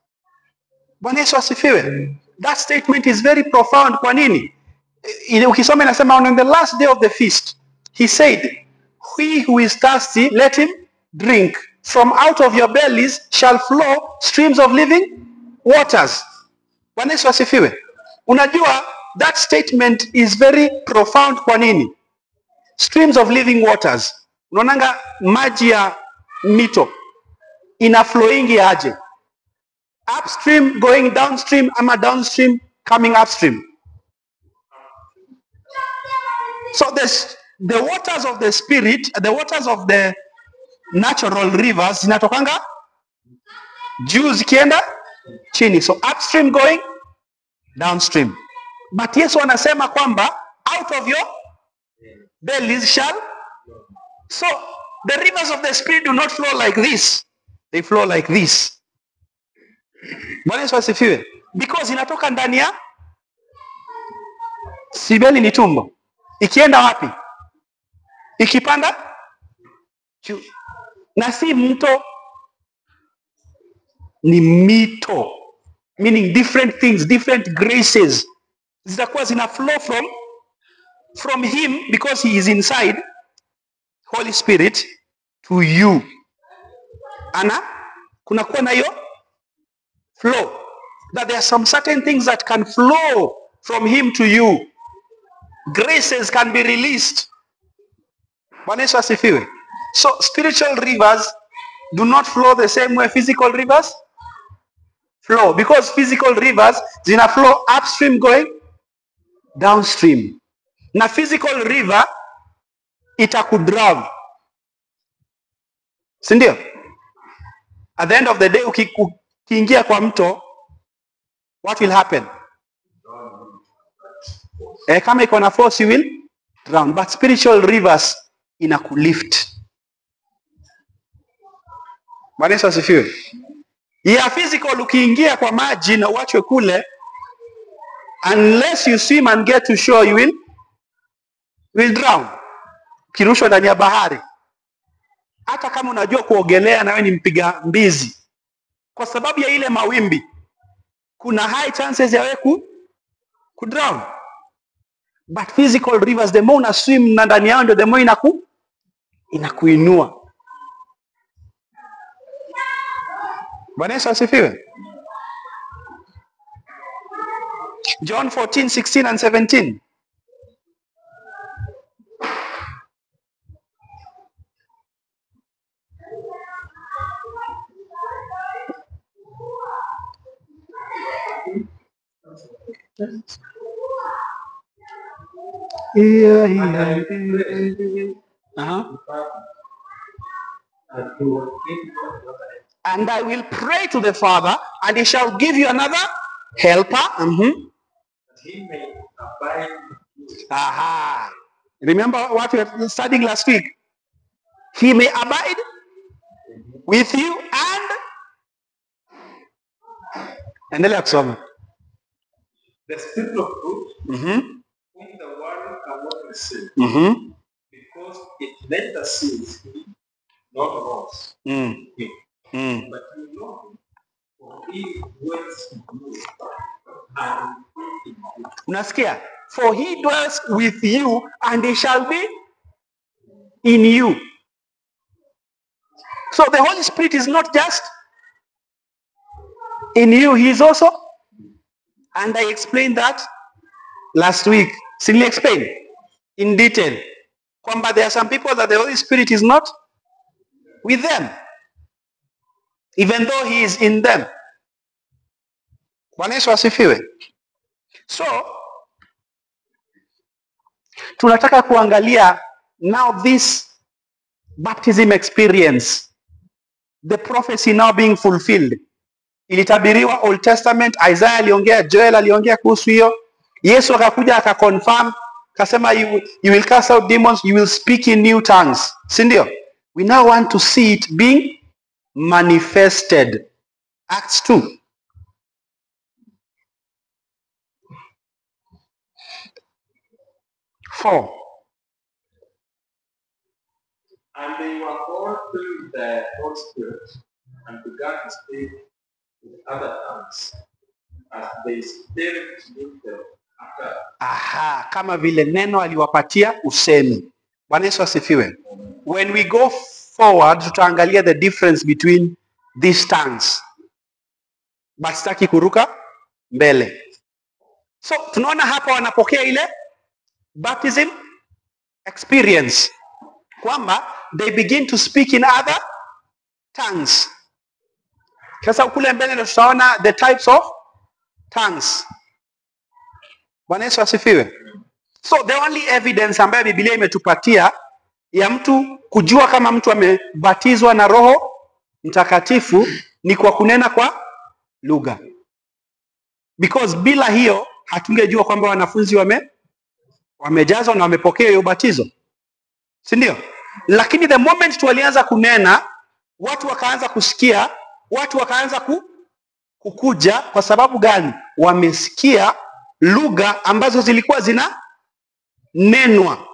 Bwana Yesu asifiwe. That statement is very profound. Kwa nini? Ukisoma inasema on the last day of the feast, he said, he who is thirsty, let him drink. From out of your bellies shall flow streams of living waters. Bwana Yesu asifiwe. Unajua that statement is very profound. Kwa nini? Streams of living waters. Unaonanga maji ya mito ina flowingi aje? Upstream going downstream ama downstream coming upstream. So the waters of the spirit, the waters of the natural rivers zinatokanga juu zikienda chini. So upstream going downstream. But Yesu anasema kwamba out of your bellies shall. So the rivers of the spirit do not flow like this. They flow like this. Bwana Yesu asifiwe. Because inatoka ndani ya sibeli ni tumbo. Ikienda wapi? Ikipanda juu. Na si mto, ni mito. Meaning different things, different graces. Zitakuwa zina flow from him because he is inside Holy Spirit to you. Ana kuna kuwa na hiyo flow. That there are some certain things that can flow from him to you. Graces can be released. Bwana Yesu asifiwe. So spiritual rivers do not flow the same way physical rivers flow. Because physical rivers zina flow upstream going downstream. Na physical river itakudrown. Si ndio? At the end of the day ukiingia kwa mto, what will happen? Kama iko na force you will drown. But spiritual rivers inakulift. Bwana Yesu asifiwe. Ya physical ukiingia kwa maji na uachwe kule, unless you swim and get to shore you will drown. Ukirushwa ndani ya bahari, hata kama unajua kuogelea na wewe ni mpiga mbizi, kwa sababu ya ile mawimbi, kuna high chances ya wewe ku drown. But physical rivers, the more una swim na ndani yao ndio the more inakuinua. Bwana Yesu asifiwe. John 14:16 and 17. And I will pray to the Father, and he shall give you another helper. That he may abide with you. Aha. Remember what we were studying last week? He may abide with you and... Endelea kusoma. The Spirit of truth, whom the world cannot receive, because it neither sees him nor knows him. But you know him, for he dwells with you and will be in you. Unasikia? For he dwells with you and he shall be in you. So the Holy Spirit is not just in you, he is also. And I explained that last week. Simply explain in detail. Kwamba there are some people that the Holy Spirit is not with them, even though he is in them. Bwana Yesu asifiwe. So, tunataka kuangalia now this baptism experience. the prophecy now being fulfilled. Ilitabiriwa Old Testament, Isaiah aliongea, Joel aliongea kuhusu hiyo. Yesu akakuja akaconfirm, akasema you will cast out demons, you will speak in new tongues. Si ndio? We now want to see it being manifested. Acts 2. 4. And they were all filled with the Holy Spirit and began to speak with other tongues as the Spirit gave them utterance. Aha, kama vile neno aliwapatia usemi. Bwana Yesu asifiwe. When we go forward, tutaangalia the difference between these tongues. But sitaki kuruka mbele. So tunaona hapa wanapokea ile baptism experience, kwamba they begin to speak in other tongues. Sasa kule mbele ndio tutaona the types of tongues. Bwana Yesu asifiwe. So the only evidence ambayo Biblia imetupatia ya mtu kujua kama mtu amebatizwa na Roho Mtakatifu ni kwa kunena kwa lugha. Because bila hiyo hatungejua kwamba wanafunzi wamejazwa na wamepokea hiyo ubatizo. Si ndio? Lakini the moment tulianza kunena, watu wakaanza kusikia, watu wakaanza kukuja. Kwa sababu gani? Wamesikia lugha ambazo zilikuwa zina nenwa.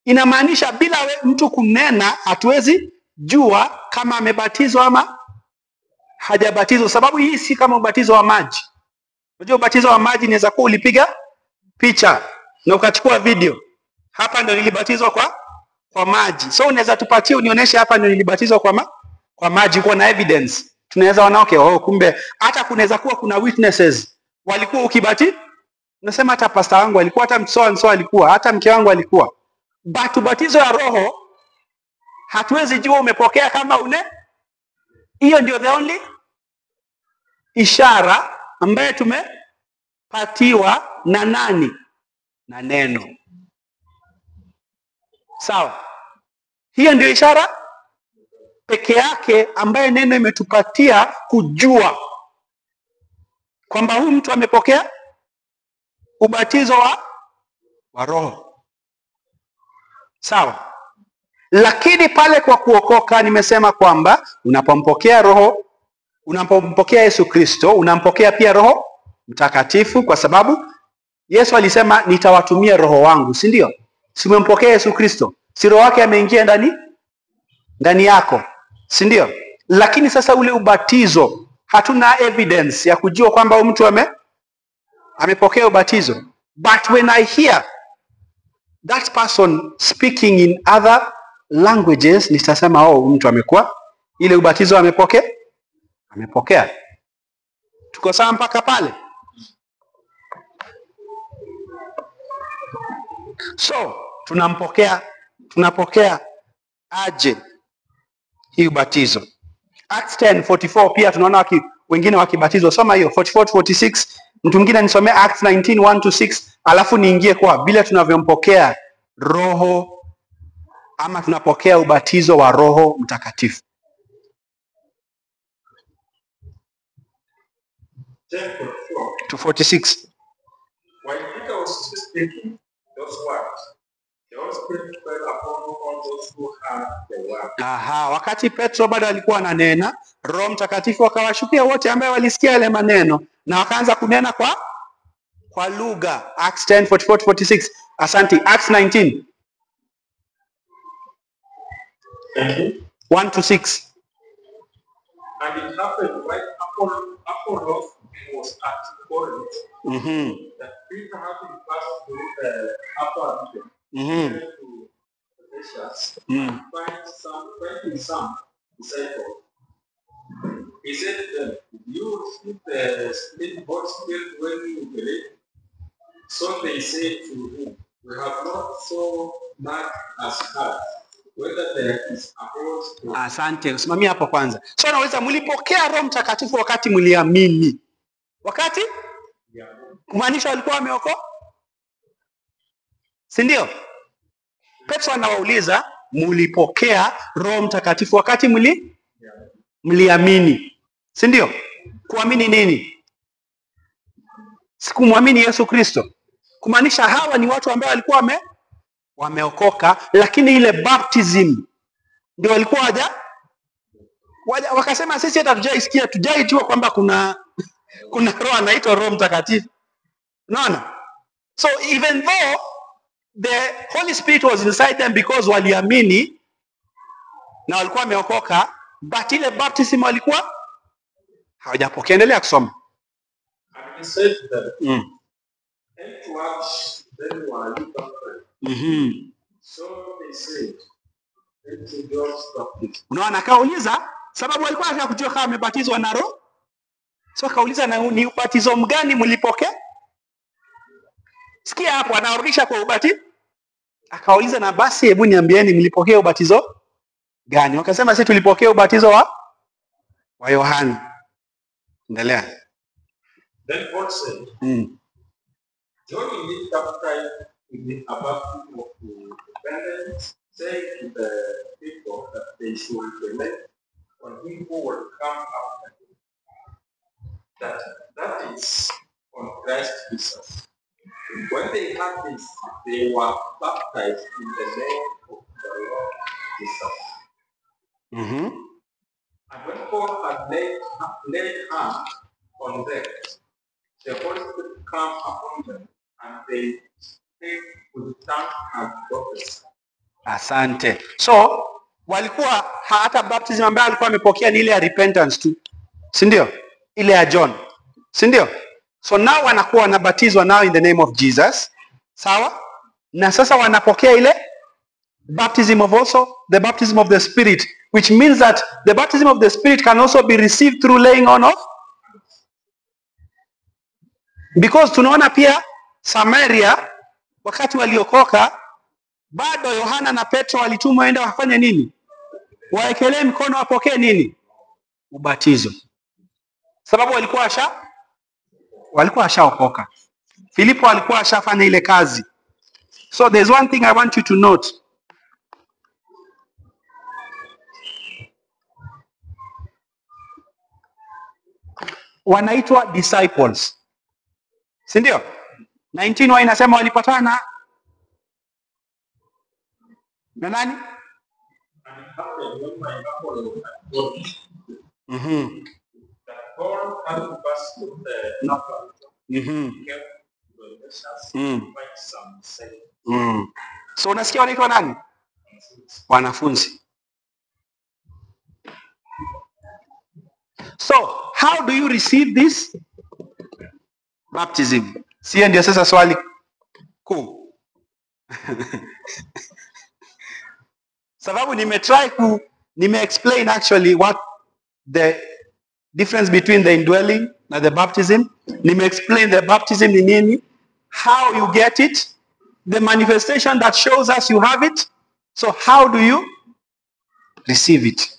Inamaanisha bila mtu kunena hatuwezi jua kama amebatizwa ama hajabatizwa. Sababu hii si kama ubatizo wa maji. Unajua ubatizo wa maji inaweza kuwa ulipiga picha na ukachukua video. Hapa ndio nilibatizwa kwa maji. So unaweza tupatie unionyeshe hapa ndio nilibatizwa kwa maji, kwa na evidence. Tunaweza ona okay, oh kumbe hata kunaweza kuwa kuna witnesses walikuwa ukibati. Nasema hata pastor wangu alikuwa, hata so and so alikuwa, hata mke wangu alikuwa. But ubatizo ya Roho hatuwezi jua umepokea kama une. Hiyo ndio the only ishara ambayo tumepatiwa na nani? Na neno. Sawa? Hiyo ndio ishara peke yake ambayo neno imetupatia kujua kwamba huyu mtu amepokea ubatizo wa Roho. Sawa? Lakini pale kwa kuokoka nimesema kwamba unapompokea Roho, unapompokea Yesu Kristo, unampokea pia Roho Mtakatifu, kwa sababu Yesu alisema nitawatumia Roho wangu, si ndio? Si umempokea Yesu Kristo, si Roho wake ameingia ndani yako, si ndio? Lakini sasa ule ubatizo hatuna evidence ya kujua kwamba huyu mtu amepokea ubatizo. But when I hear that person speaking in other languages, nitasema oh, mtu amekuwa ile ubatizo amepokea. Amepokea. Tuko sawa mpaka pale? So tunapokea aje hii ubatizo? Acts 10:44 pia tunaona wengine wakibatizwa. Soma hiyo 44-46. Mtu mwingine anisomee Acts 19:1-6, alafu niingie kwa vile tunavyompokea Roho ama tunapokea ubatizo wa Roho Mtakatifu. 10:44 to 46. While Peter was still speaking those words, the Holy Spirit fell upon all those who heard the word. Aha, wakati Petro bado alikuwa ananena, Roho Mtakatifu akawashukia wote ambao walisikia yale maneno na wakaanza kunena kwa lugha. Acts 10:44-46. Asante. Acts 19 1-6. And it happened while Apollos was at Corinth, that Peter, having passed through the upper region, came to Ephesus, and finding some disciples, he said to them, "Did you receive the Holy Spirit when you believed?" So they said to him, "We have not so much as heard whether there is a Holy Spirit." Asante, usimamie hapo kwanza. So naweza mlipokea Roho Mtakatifu wakati mliamini. Wakati? Yeah. Kumaanisha walikuwa wameokoka? Si ndio? Petro anawauliza, mlipokea Roho Mtakatifu wakati Mliamini. Si ndio? Kuamini nini? Sikumwamini Yesu Kristo. Kumaanisha hawa ni watu ambao walikuwa wameokoka, lakini ile baptism ndio walikuwa wakasema sisi hata hatujaisikia, hatujaijua kwamba kuna roho anaitwa Roho Mtakatifu. Unaona? So even though the Holy Spirit was inside them because waliamini na walikuwa wameokoka, but ile baptism walikuwa hawajapokea. Endelea kusoma. And he said to them, and to what then were you baptized? So they said, into John's baptism. Unaona, akauliza sababu walikuwa wanataka kujua kama wamebatizwa na Roho. So akauliza, na ni ubatizo mgani mlipokea? Sikia hapo, anarudisha kwa ubatizo. Akauliza, na basi hebu niambieni mlipokea ubatizo gani? Wakasema sisi tulipokea ubatizo wa Yohana. Endelea. Then Paul said, John indeed baptized with a baptism of repentance, saying to the people that they should believe on him who will come after him, that is, on Christ Jesus. When they heard this, they were baptized in the name of the Lord Jesus. And when Paul had laid hands on them, the Holy Spirit came upon them, and they spake with tongues and prophesied. Asante. So walikuwa hata baptism ambayo alikuwa amepokea ni ile ya repentance tu, si ndio? Ile ya John, si ndio? So now wanakuwa wanabatizwa now in the name of Jesus, sawa? Na sasa wanapokea ile baptism of also the baptism of the Spirit, which means that the baptism of the Spirit can also be received through laying on of. Because tunaona pia Samaria wakati waliokoka bado Yohana na Petro walitumwa waende wafanye nini? Waekelee mkono wapokee nini? Ubatizo. Sababu walikuwa washaokoka. Filipo alikuwa ashafanya ile kazi. So there's one thing I want you to note. Wanaitwa disciples. Si ndio? 19 inasema walipatana na nani? So unasikia wanaitwa nani? Wanafunzi. So how do you receive this baptism? Sio ndio sasa swali kuu. Sababu nime explain actually what the difference between the indwelling na the baptism. Nime explain the baptism ni nini, how you get it, the manifestation that shows us you have it. So how do you receive it?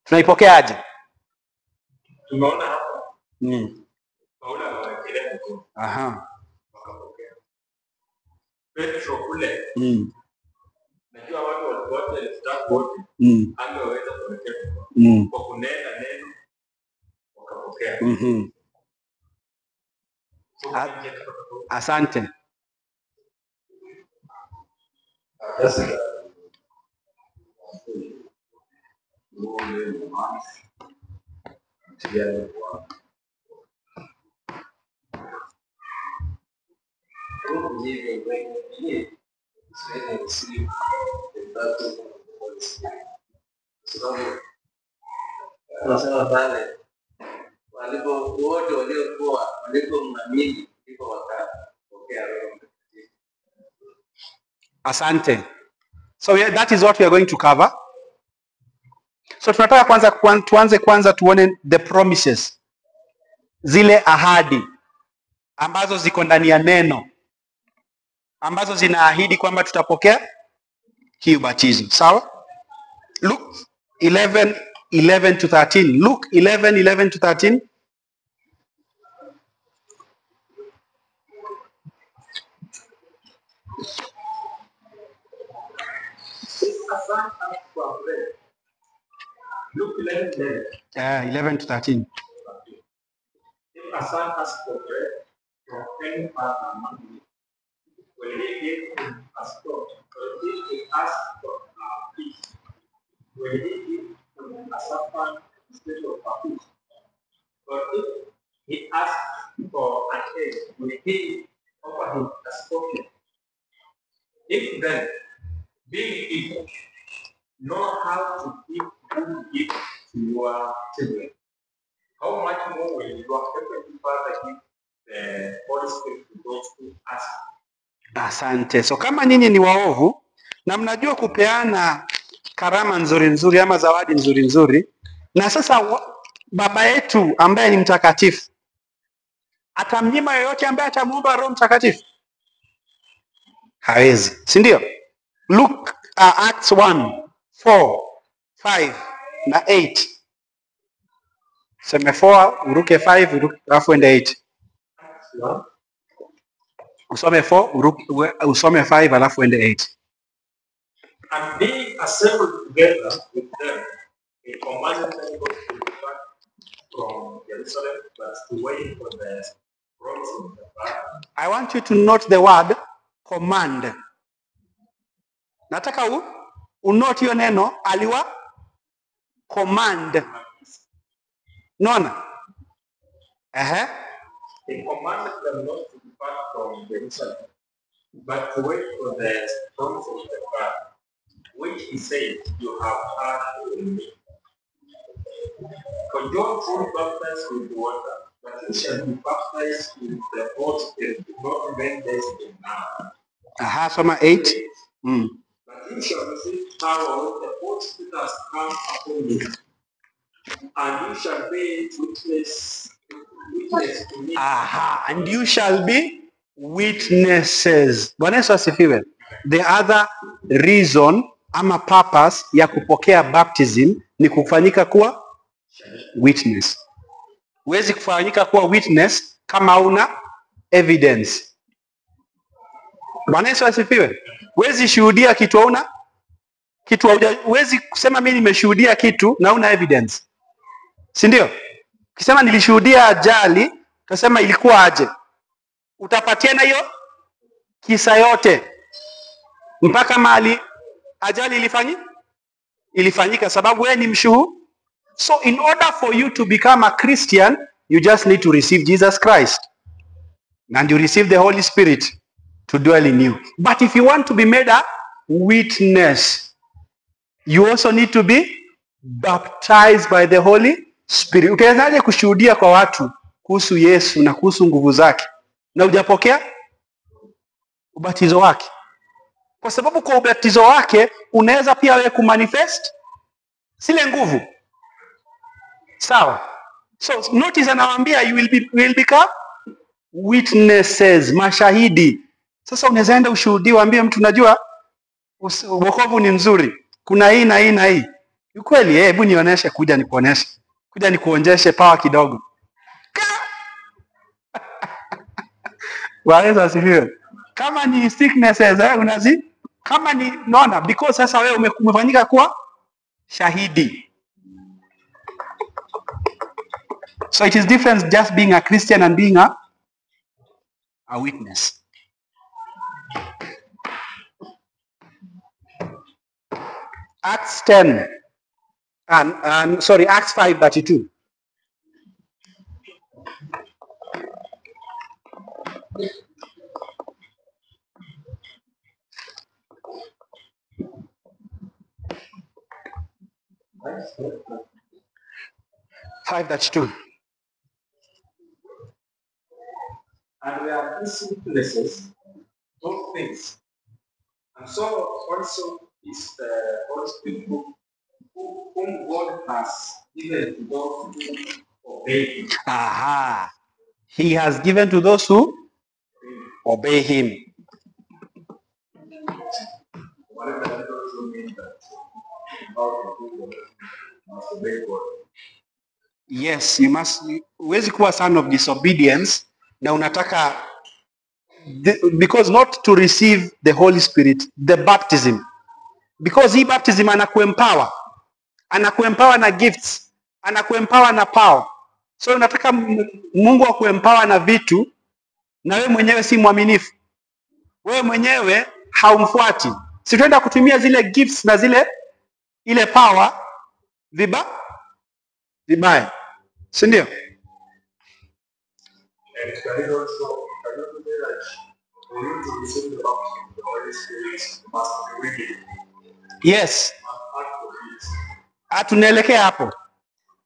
Tunaipokea aje? Tumeona hapa. Paulo anawaeleza mkono. Aha. Wakapokea. Petro kule. Najua watu walikuwa 3,000 wote. Angeweza kuelekea kwa kunena neno wakapokea. So, Asante. Tunasema pale walipo wote waliokuwa walipomwamini ndipo wakapokea Roho Mtakatifu. Asante. So yeah, that is what we are going to cover. So tunataka kwanza tuanze kwanza tuone the promises, zile ahadi ambazo ziko ndani ya neno, ambazo zinaahidi kwamba tutapokea hii ubatizo. Sawa? Luke 11:11 to 13. Luke 11:11 to 13. If a son asks for bread, Luke 11:11. 11 to 13. If a son asks for bread from any father among you, will he give him a stone? Or if he asks for a fish, will he give him a serpent instead of a fish? Or if he asks for an egg, will he offer him a scorpion? If then, being evil, know how to give good gifts to your children, how much more will your heavenly Father give the Holy Spirit to those who ask? Asante. So kama nyinyi ni waovu na mnajua kupeana karama nzuri nzuri ama zawadi nzuri nzuri, na sasa baba yetu ambaye ni mtakatifu atamnyima yoyote ambaye atamuomba Roho Mtakatifu? Hawezi, si ndio? Luke Acts 1, 4, 5 na 8. Seme 4, uruke 5, uruke alafu ende 8. Usome 4, uruke, usome 5 alafu ende 8. And being assembled together with them, he commanded them not to depart from Jerusalem, but to wait for the promise of the Father. I want you to note the word command. Nataka unote hiyo neno aliwa command. Nona? Ehe. He commanded them not to depart from Jerusalem, but to wait for the promise of the Father, which he said, you have heard from me. For John truly baptized with water, but you shall be baptized with the Holy Spirit not many days from now. Aha, soma 8. But you shall receive power when the Holy Spirit has come upon you, and you shall be witness to me. Aha, and you shall be witnesses. Bwana Yesu asifiwe. The other reason ama purpose ya kupokea baptism ni kufanyika kuwa witness. Huwezi kufanyika kuwa witness kama una evidence. Bwana Yesu asifiwe. Huwezi shuhudia kitu hauna kitu, huwezi kusema mimi nimeshuhudia kitu na una evidence. Si ndio? Ukisema nilishuhudia ajali, utasema ilikuwa aje? Utapatiana hiyo kisa yote mpaka mahali ajali ilifanyika, sababu wewe ni mshuhuda. So in order for you to become a Christian, you just need to receive Jesus Christ and you receive the Holy Spirit to dwell in you. But if you want to be made a witness, you also need to be baptized by the Holy Spirit. Utawezaje kushuhudia kwa watu kuhusu Yesu na kuhusu nguvu zake na hujapokea ubatizo wake? Kwa sababu kwa ubatizo wake unaweza pia wewe kumanifest zile nguvu. Sawa? So notice anawaambia you will become witnesses, mashahidi. Sasa unaweza enda ushuhudie, waambie mtu najua wokovu ni mzuri, kuna hii na hii na hii. Ni kweli, hebu nionyeshe, kuja nikuoneshe. Kuja nikuonjeshe power kidogo. Bwana Yesu asifiwe. Kama ni sicknesses, unazi kama ni naona, because sasa wewe umefanyika kuwa shahidi. So it is different just being a Christian and being a witness. Acts 10 and sorry, Acts 5:32. And we are these witnesses, both things. And so also is the Holy Spirit whom God has given to those who obey him. Aha. He has given to those who obey him. What does that also mean that how to do must obey God? Yes, you must. Huwezi kuwa son of disobedience na unataka because not to receive the Holy Spirit, the baptism. Because hii baptism anakuempower. Anakuempower na gifts, anakuempower na power. So unataka Mungu akuempower na vitu na wewe mwenyewe si mwaminifu. Wewe mwenyewe haumfuati. Si tuenda kutumia zile gifts na zile ile power vibaya. Si ndio? And can it also, can you say that for you to receive the baptism of the Holy Spirit, you must be willing, Yes. you must act for it. Ah, tunaelekea hapo.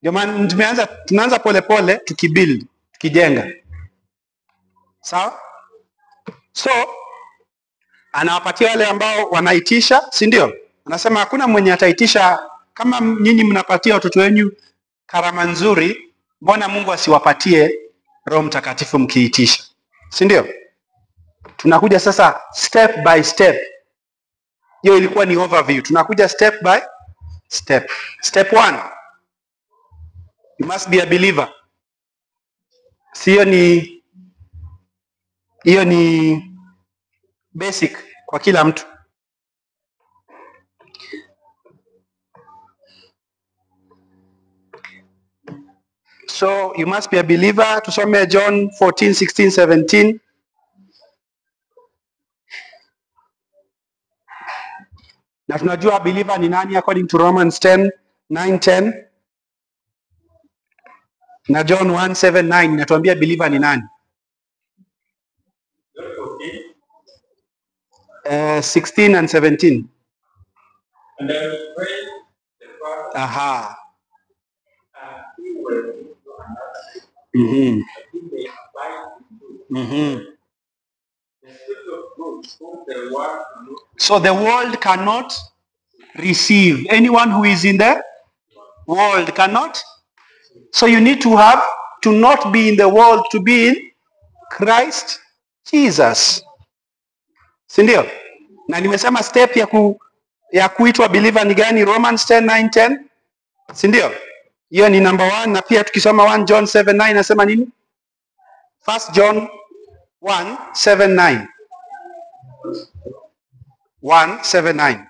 Ndio maana tunaanza polepole tukibuild, tukijenga. Sawa? So anawapatia wale ambao wanaitisha, si ndio? Anasema hakuna mwenye ataitisha kama nyinyi mnapatia watoto wenyu karama nzuri, mbona Mungu asiwapatie Roho Mtakatifu mkiitisha? Si ndio? Tunakuja sasa step by step. Hiyo ilikuwa ni overview. Tunakuja step by step. Step 1. You must be a believer. Sio ni hiyo ni basic kwa kila mtu. So you must be a believer. Tusome John 14, 16, 17. Na tunajua believer ni nani according to Romans 10, 9, 10. Na John 1, 7, 9 inatuambia believer ni nani? John 14, 16 and 17. And I will pray the Father, Aha. and he will give you another, that he may abide with you. The Spirit of truth, whom the world cannot So the world cannot receive. Anyone who is in the world cannot. So you need to have to not be in the world, to be in Christ Jesus. Si ndio? Na nimesema step ya kuitwa believer ni gani? Romans 10, 9, 10. Si ndio? Hiyo ni number 1. Na pia tukisoma 1 John 7, 9 nasema nini? 1 John 1, 7, 9. 1, 7, 9.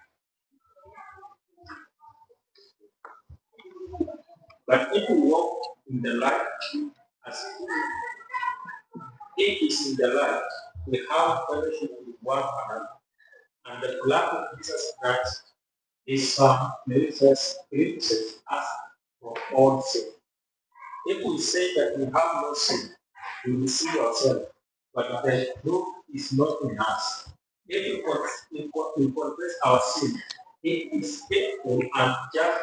But if we walk in the light, as he is in the light, we have fellowship with one another. And the blood of Jesus Christ, his Son, cleanses us from all sin. If we say that we have no sin, we deceive ourselves, but the truth is not in us. If we confess our sin, he is faithful and just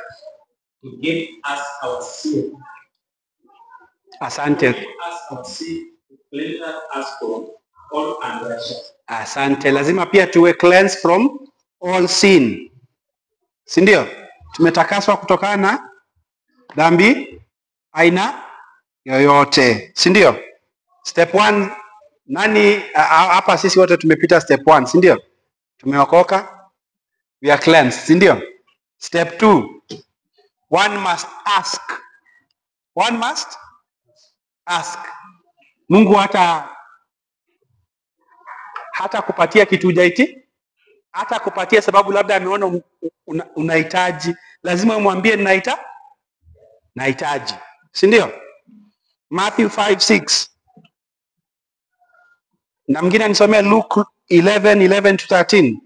to give us our sin. Asante. Give us our sin, to cleanse us from all unrighteousness. Asante. Lazima pia tuwe cleansed from all sin. Si ndio? Tumetakaswa kutokana na dhambi aina yoyote. Si ndio? Step 1, nani hapa sisi wote tumepita step 1, si ndio? Tumeokoka, we are cleansed, si ndio? Step 2, one must ask. One must ask. Mungu hata kupatia kitu hujaiti, hata kupatia sababu labda ameona unahitaji, lazima umwambie nahitaji, si ndio? Matthew 5:6. Na mwingine anisomea Luke 11:11 to 13.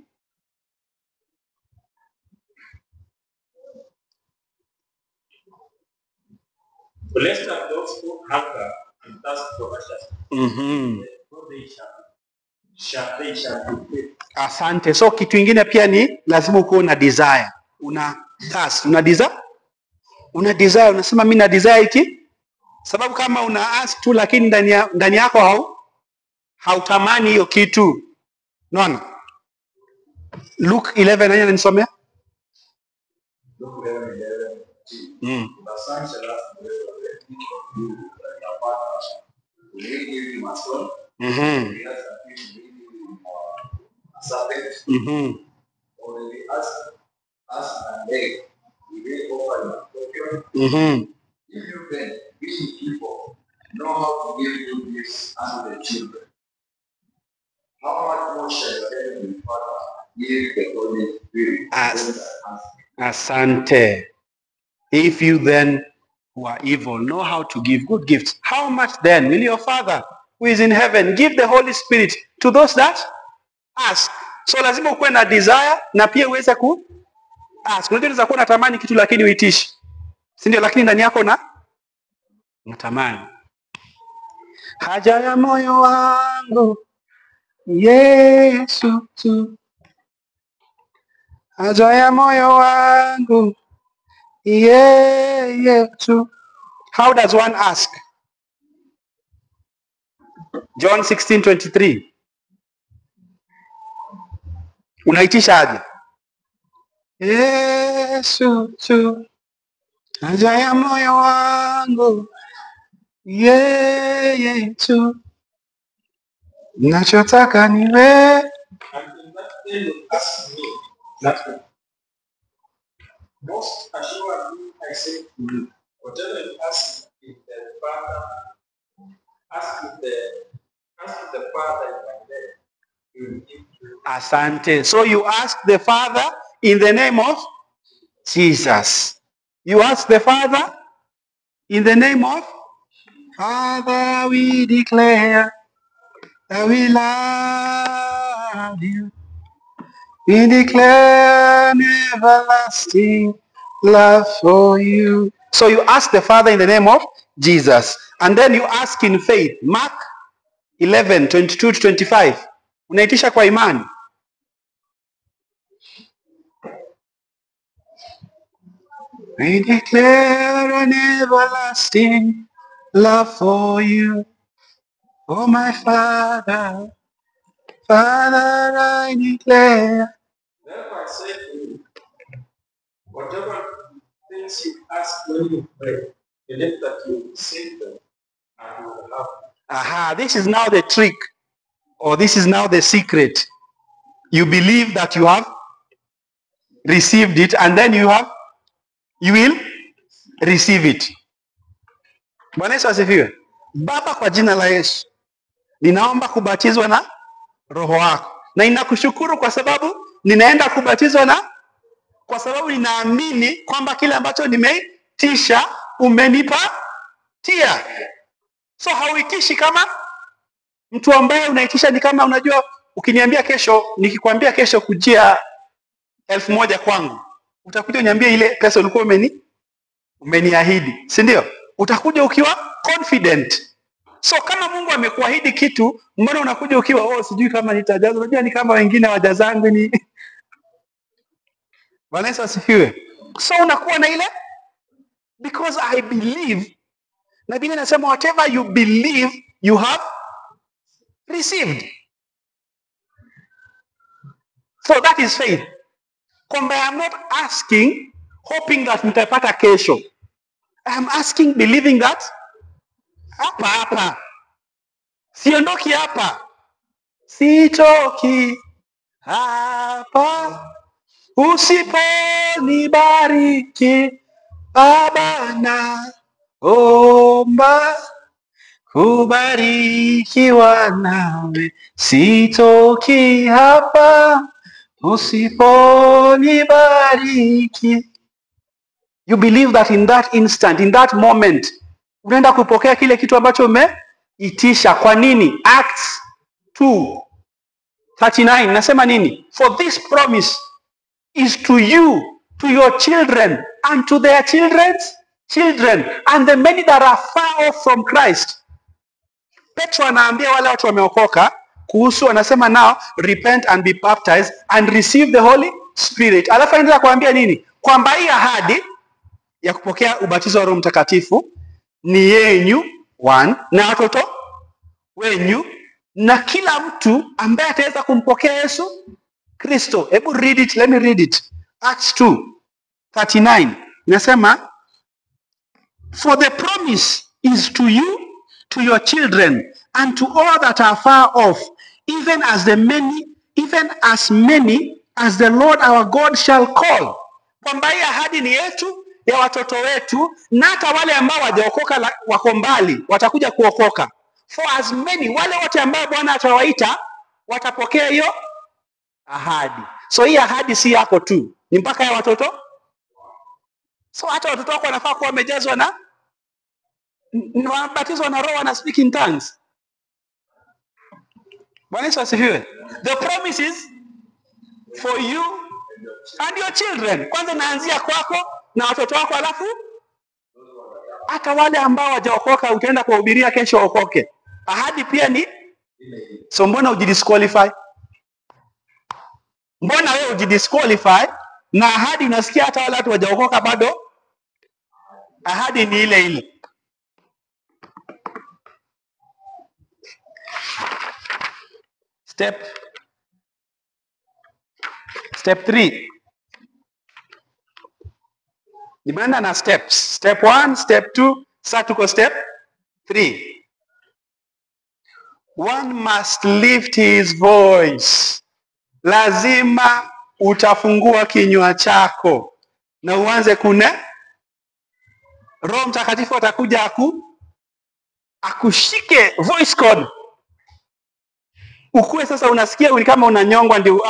Blessed are those who hunger and thirst for righteousness, for they shall be filled. Asante. So kitu ingine pia ni lazima ukuwe una desire, una thirst, una desire, una desire, unasema mimi na desire hiki, sababu kama una ask tu lakini ndani yako hautamani hiyo kitu. Unaona? Luke 11, nani ananisomea? Luke 11:11. The son shall ask the each of you like a father, will he give him a stone? Will he ask a fish, will he give him a serpent? Or will he ask an egg, will he offer him a scorpion? If you then, being evil, know how to give good gifts unto the children, how much more shall your heavenly Father Give the Holy Spirit to those that ask. Asante. If you then who are evil know how to give good gifts, how much then will your Father who is in heaven give the Holy Spirit to those that ask? So lazima ukuwe na desire na pia uweze ku ask. Unajua unaweza kuwa unatamani kitu lakini uitishi, si ndio? Lakini ndani yako na unatamani. Haja ya moyo wangu Yesu tu, haja ya moyo wangu yeye tu. How does one ask? John 16:23. Unaitisha aje? Yesu tu, haja ya moyo wangu yeye tu, nachotaka ni wewe. And in that day you ask me, most assuredly I say to you, whatever you ask in the Father, ask the Father in my name, he will give you. Asante. So you ask the Father in the name of Jesus. You ask the Father in the name of Father, we declare that we love you. We declare an everlasting love for you. So you ask the Father in the name of Jesus. And then you ask in faith. Mark 11:22-25. Unaitisha kwa imani. We declare an everlasting love for you. Oh my Father, Father, I declare. Therefore I say to you, whatever things you ask when you pray, believe that you receive them and you will have them. Aha, this is now the trick, or this is now the secret. You believe that you have received it, and then you will receive it. Bwana Yesu asifiwe. Baba, kwa jina la Yesu, ninaomba kubatizwa na Roho wako. Na ninakushukuru kwa sababu ninaenda kubatizwa na, kwa sababu ninaamini kwamba kile ambacho nimeitisha umenipatia. So hauitishi kama mtu ambaye unaitisha ni kama, unajua, ukiniambia kesho, nikikwambia kesho kujia 1,000 kwangu, utakuja uniambie ile pesa ulikuwa umeniahidi, si ndio? Utakuja ukiwa confident. So kama Mungu amekuahidi kitu, mbona unakuja ukiwa oh, sijui kama nitajaza, unajua ni kama wengine wajazangu ni Bwana Yesu asifiwe. So unakuwa na ile because I believe. Na Biblia inasema whatever you believe you have received. So that is faith. Kwamba I am not asking hoping that nitapata kesho. I am asking believing that hapa hapa. Siondoki hapa. Sitoki hapa. Usiponibariki Baba na omba kubarikiwa nawe. Sitoki hapa usiponibariki. You believe that in that instant, in that moment, unaenda kupokea kile kitu ambacho umeitisha. Kwa nini? Acts 2:39 nasema nini? For this promise is to you, to your children, and to their children's children, and the many that are far off from Christ. Petro anaambia wale watu wameokoka kuhusu, anasema now repent and be baptized and receive the Holy Spirit. Alafu anaendelea kuambia nini? Kwamba hii ahadi ya kupokea ubatizo wa Roho Mtakatifu ni yenyu one, na watoto wenyu, na kila mtu ambaye ataweza kumpokea Yesu Kristo. Hebu read it, let me read it. Acts 2:39 inasema, for the promise is to you, to your children, and to all that are far off, even as many as the Lord our God shall call. Kwamba hii ahadi ni yetu, ya watoto wetu, na hata wale ambao hawajaokoka wako mbali watakuja kuokoka. For as many, wale wote ambao Bwana atawaita watapokea hiyo Ahadi. So hii ahadi si yako tu, ni mpaka ya watoto. So hata watoto wako wanafaa kuwa wamejazwa na wanabatizwa na Roho, wana speak in tongues. Bwana Yesu asifiwe. The promise is for you and your children. Kwanza inaanzia kwako na watoto wako, alafu hata wale ambao hawajaokoka utaenda kuwahubiria kesho waokoke. Ahadi pia ni so, mbona ujidisqualify? Mbona wewe ujidisqualify na ahadi unasikia hata wale watu hawajaokoka bado ahadi ni ile ile. Step 3. Nimeenda na steps. Step 1, step 2, sasa tuko step 3. One must lift his voice. Lazima utafungua kinywa chako na uanze kune. Roho Mtakatifu atakuja akushike voice cord. Ukue sasa unasikia ni kama unanyongwa ndio.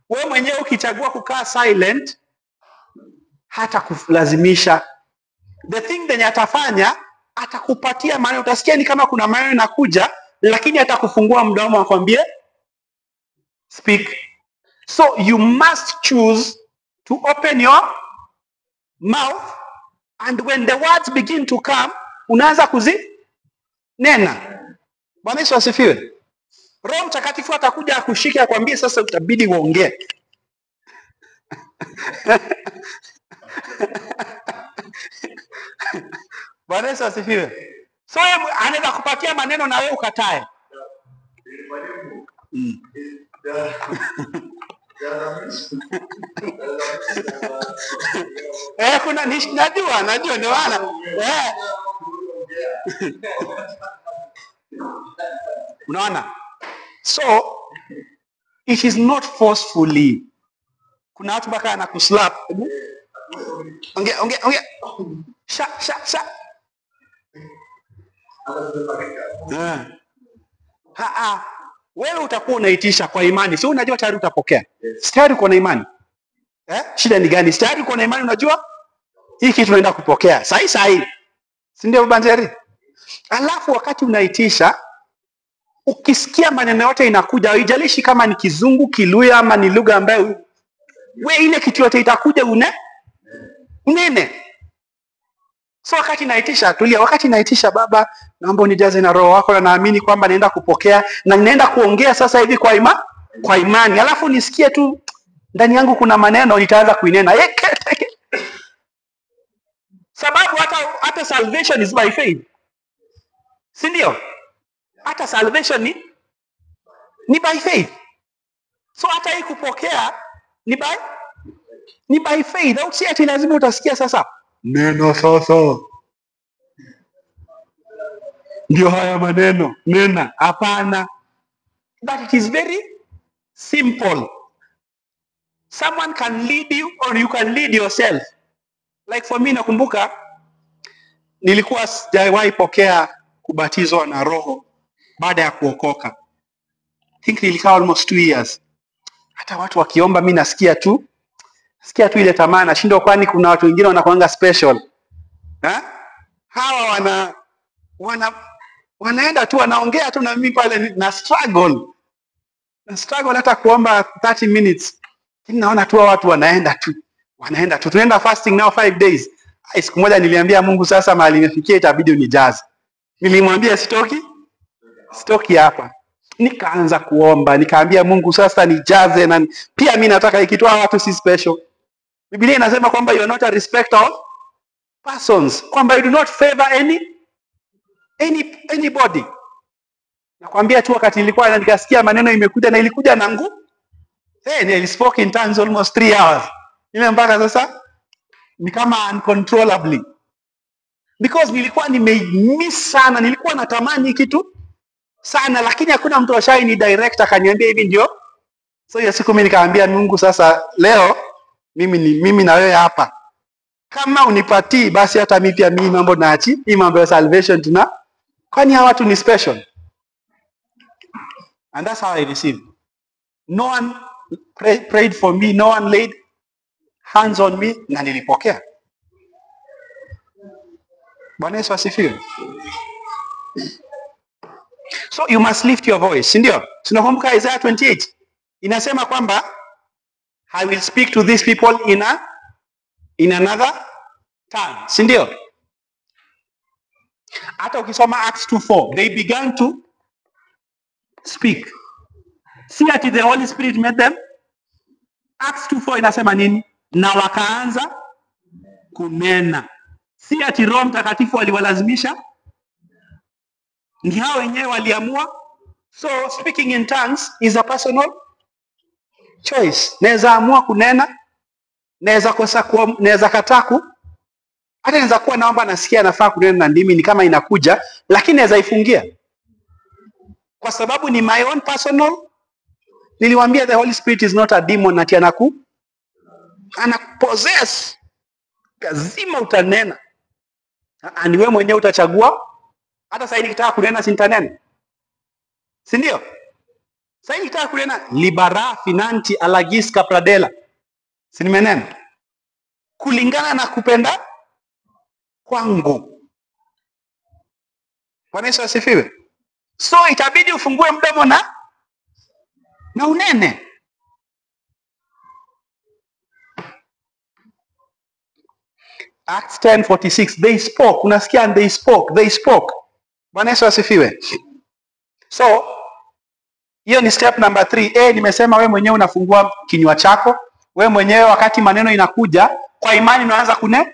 Wewe mwenyewe ukichagua kukaa silent, hata kulazimisha. The thing then atafanya, atakupatia maneno, utasikia ni kama kuna maneno yanakuja, lakini atakufungua mdomo akwambie speak. So you must choose to open your mouth, and when the words begin to come, unaanza kuzinena. Bwana Yesu asifiwe. Roho Mtakatifu atakuja akushike akwambie sasa utabidi uongee. Bwana Yesu asifiwe. So anaweza kupatia maneno na wewe ukatae. Kuna najua ndio maana. Unaona? So it is not forcefully. Kuna watu mpaka anakuslap. Ongea ongea ongea. Sha sha sha. Wewe utakuwa unaitisha kwa imani. Sio unajua tayari utapokea. Tayari uko na imani. Shida ni gani? Tayari uko na imani, unajua hii kitu tunaenda kupokea. Sahi sahi. Si ndio Banjeri? Alafu wakati unaitisha, ukisikia maneno yote inakuja, haijalishi kama ni Kizungu, Kiluya ama ni lugha ambayo we ile kitu yote itakuja unene. So wakati naitisha, tulia. Wakati naitisha, Baba, naomba unijaze na Roho wako na naamini kwamba naenda kupokea na ninaenda kuongea sasa hivi kwa imani. Alafu nisikie tu ndani yangu kuna maneno nitaanza kuinena. Sababu hata salvation is by faith. Si ndio? Hata salvation ni by faith. So hata hii kupokea ni by faith. Au si ati lazima utasikia sasa neno sasa ndio haya maneno nena. Hapana. But it is very simple. Someone can lead you or you can lead yourself. Like for me, nakumbuka nilikuwa sijawahi pokea kubatizwa na Roho baada ya kuokoka. I think nilikaa almost 2 years. Hata watu wakiomba mimi nasikia tu ile tamaa, nashindwa kwani kuna watu wengine wanakuanga special. Hawa wanaenda tu wanaongea tu na mimi pale na struggle. Na struggle hata kuomba 30 minutes. Lakini naona tu watu wanaenda tu. Wanaenda tu. Tunaenda fasting now 5 days. Siku moja niliambia Mungu sasa mahali nimefikia itabidi unijaze. Nilimwambia sitoki hapa. Nikaanza kuomba, nikaambia Mungu sasa nijaze na pia mimi nataka hiki kitu, watu si special. Biblia inasema kwamba you are not a respecter of persons, kwamba you do not favor anybody. Nakwambia tu wakati nilikuwa nikasikia maneno imekuja na ilikuja na nguvu. I spoke in tongues almost 3 hours. Ile mpaka sasa ni kama uncontrollably. Because nilikuwa nimemiss sana, nilikuwa natamani kitu sana, lakini hakuna mtu ashai ni direct akaniambia hivi ndio. So hiyo siku mimi nikaambia Mungu sasa leo mimi na wewe hapa. Kama unipatii basi hata mimi pia mimi mambo naachi, hii mambo ya salvation tuna. Kwani hawa watu ni special? And that's how I received. No one prayed for me, no one laid hands on me, na nilipokea. Bwana Yesu asifiwe. So you must lift your voice, si ndio? Tunakumbuka Isaiah 28 inasema kwamba I will speak to these people in another tongue, si ndio? Hata ukisoma Acts 2:4, they began to speak. Si ati the Holy Spirit made them. Acts 2:4 inasema nini? Na wakaanza kunena. Si ati Roho Mtakatifu aliwalazimisha, ni hao wenyewe waliamua. So speaking in tongues is a personal choice. Naweza amua kunena, naweza kosa kuwa, naweza kataa ku, hata naweza kuwa naomba nasikia nafaa kunena na ndimi ni kama inakuja, lakini naweza ifungia kwa sababu ni my own personal. Niliwaambia the Holy Spirit is not a demon ati anakupossess. Lazima utanena. Ni wewe mwenyewe utachagua. Hata sasa nikitaka kunena si nitanena, si ndio? Sasa nikitaka kunena libera finanti alagis capradela, si nimenena? Kulingana na kupenda kwangu. Bwana Yesu asifiwe. So itabidi ufungue mdomo na unene. Acts 10:46, they spoke. Unasikia, and they spoke, they spoke. Bwana Yesu asifiwe. So hiyo ni step number 3. Nimesema wewe mwenyewe unafungua kinywa chako. Wewe mwenyewe wakati maneno inakuja kwa imani unaanza kunena.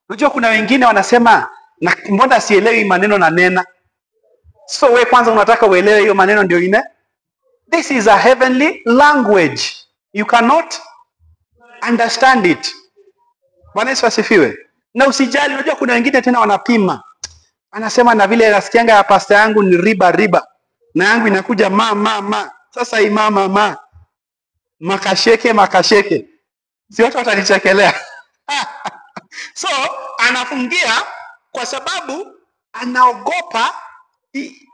Unajua kuna wengine wanasema na mbona sielewi maneno na nena. So wewe kwanza unataka uelewe hiyo maneno ndio ine. This is a heavenly language. You cannot understand it. Bwana Yesu asifiwe. Na usijali, unajua kuna wengine tena wanapima. Anasema na vile nasikianga ya pasta yangu ni riba riba, na yangu inakuja ma ma ma. Sasa hii ma ma ma, makasheke makasheke, si watu watanichekelea. So anafungia kwa sababu anaogopa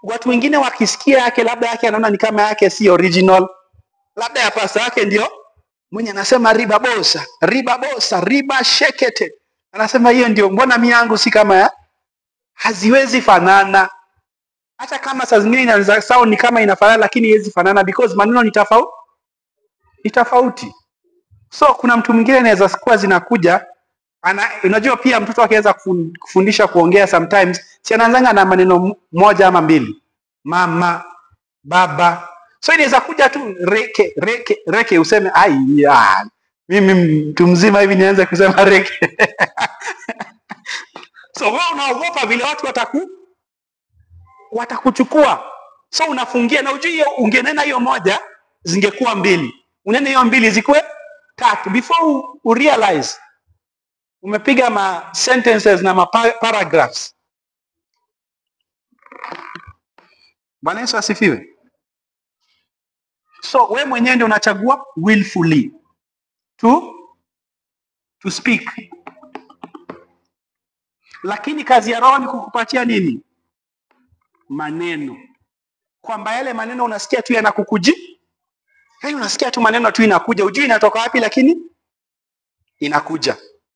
watu wengine wakisikia yake, labda yake anaona ni kama yake si original, labda ya pasta yake ndio mwenye anasema riba bosa, riba bosa, riba shekete. Anasema hiyo ndio, mbona mimi yangu si kama ya? Haziwezi fanana. Hata kama saa zingine inaweza sound ni kama inafanana, lakini haiwezi fanana because maneno ni tofauti. Ni tofauti. So kuna mtu mwingine anaweza kuwa zinakuja unajua pia mtoto akianza kufundisha kuongea sometimes si anaanzanga na maneno moja ama mbili. Mama, baba. So inaweza kuja tu reke reke reke, useme ai ya, mimi mtu mzima hivi nianze kusema reke. So wewe unaogopa vile watu watakuchukua. So unafungia, na ujui ungenena hiyo moja zingekuwa mbili, unene hiyo mbili zikuwe tatu. Before you realize umepiga ma sentences na ma paragraphs. Bwana Yesu asifiwe. So wewe mwenyewe ndio unachagua willfully to speak. Lakini kazi ya Roho ni kukupatia nini? Maneno. Kwamba yale maneno unasikia tu yanakukuji. Yaani unasikia tu maneno tu inakuja, hujui inatoka wapi lakini inakuja.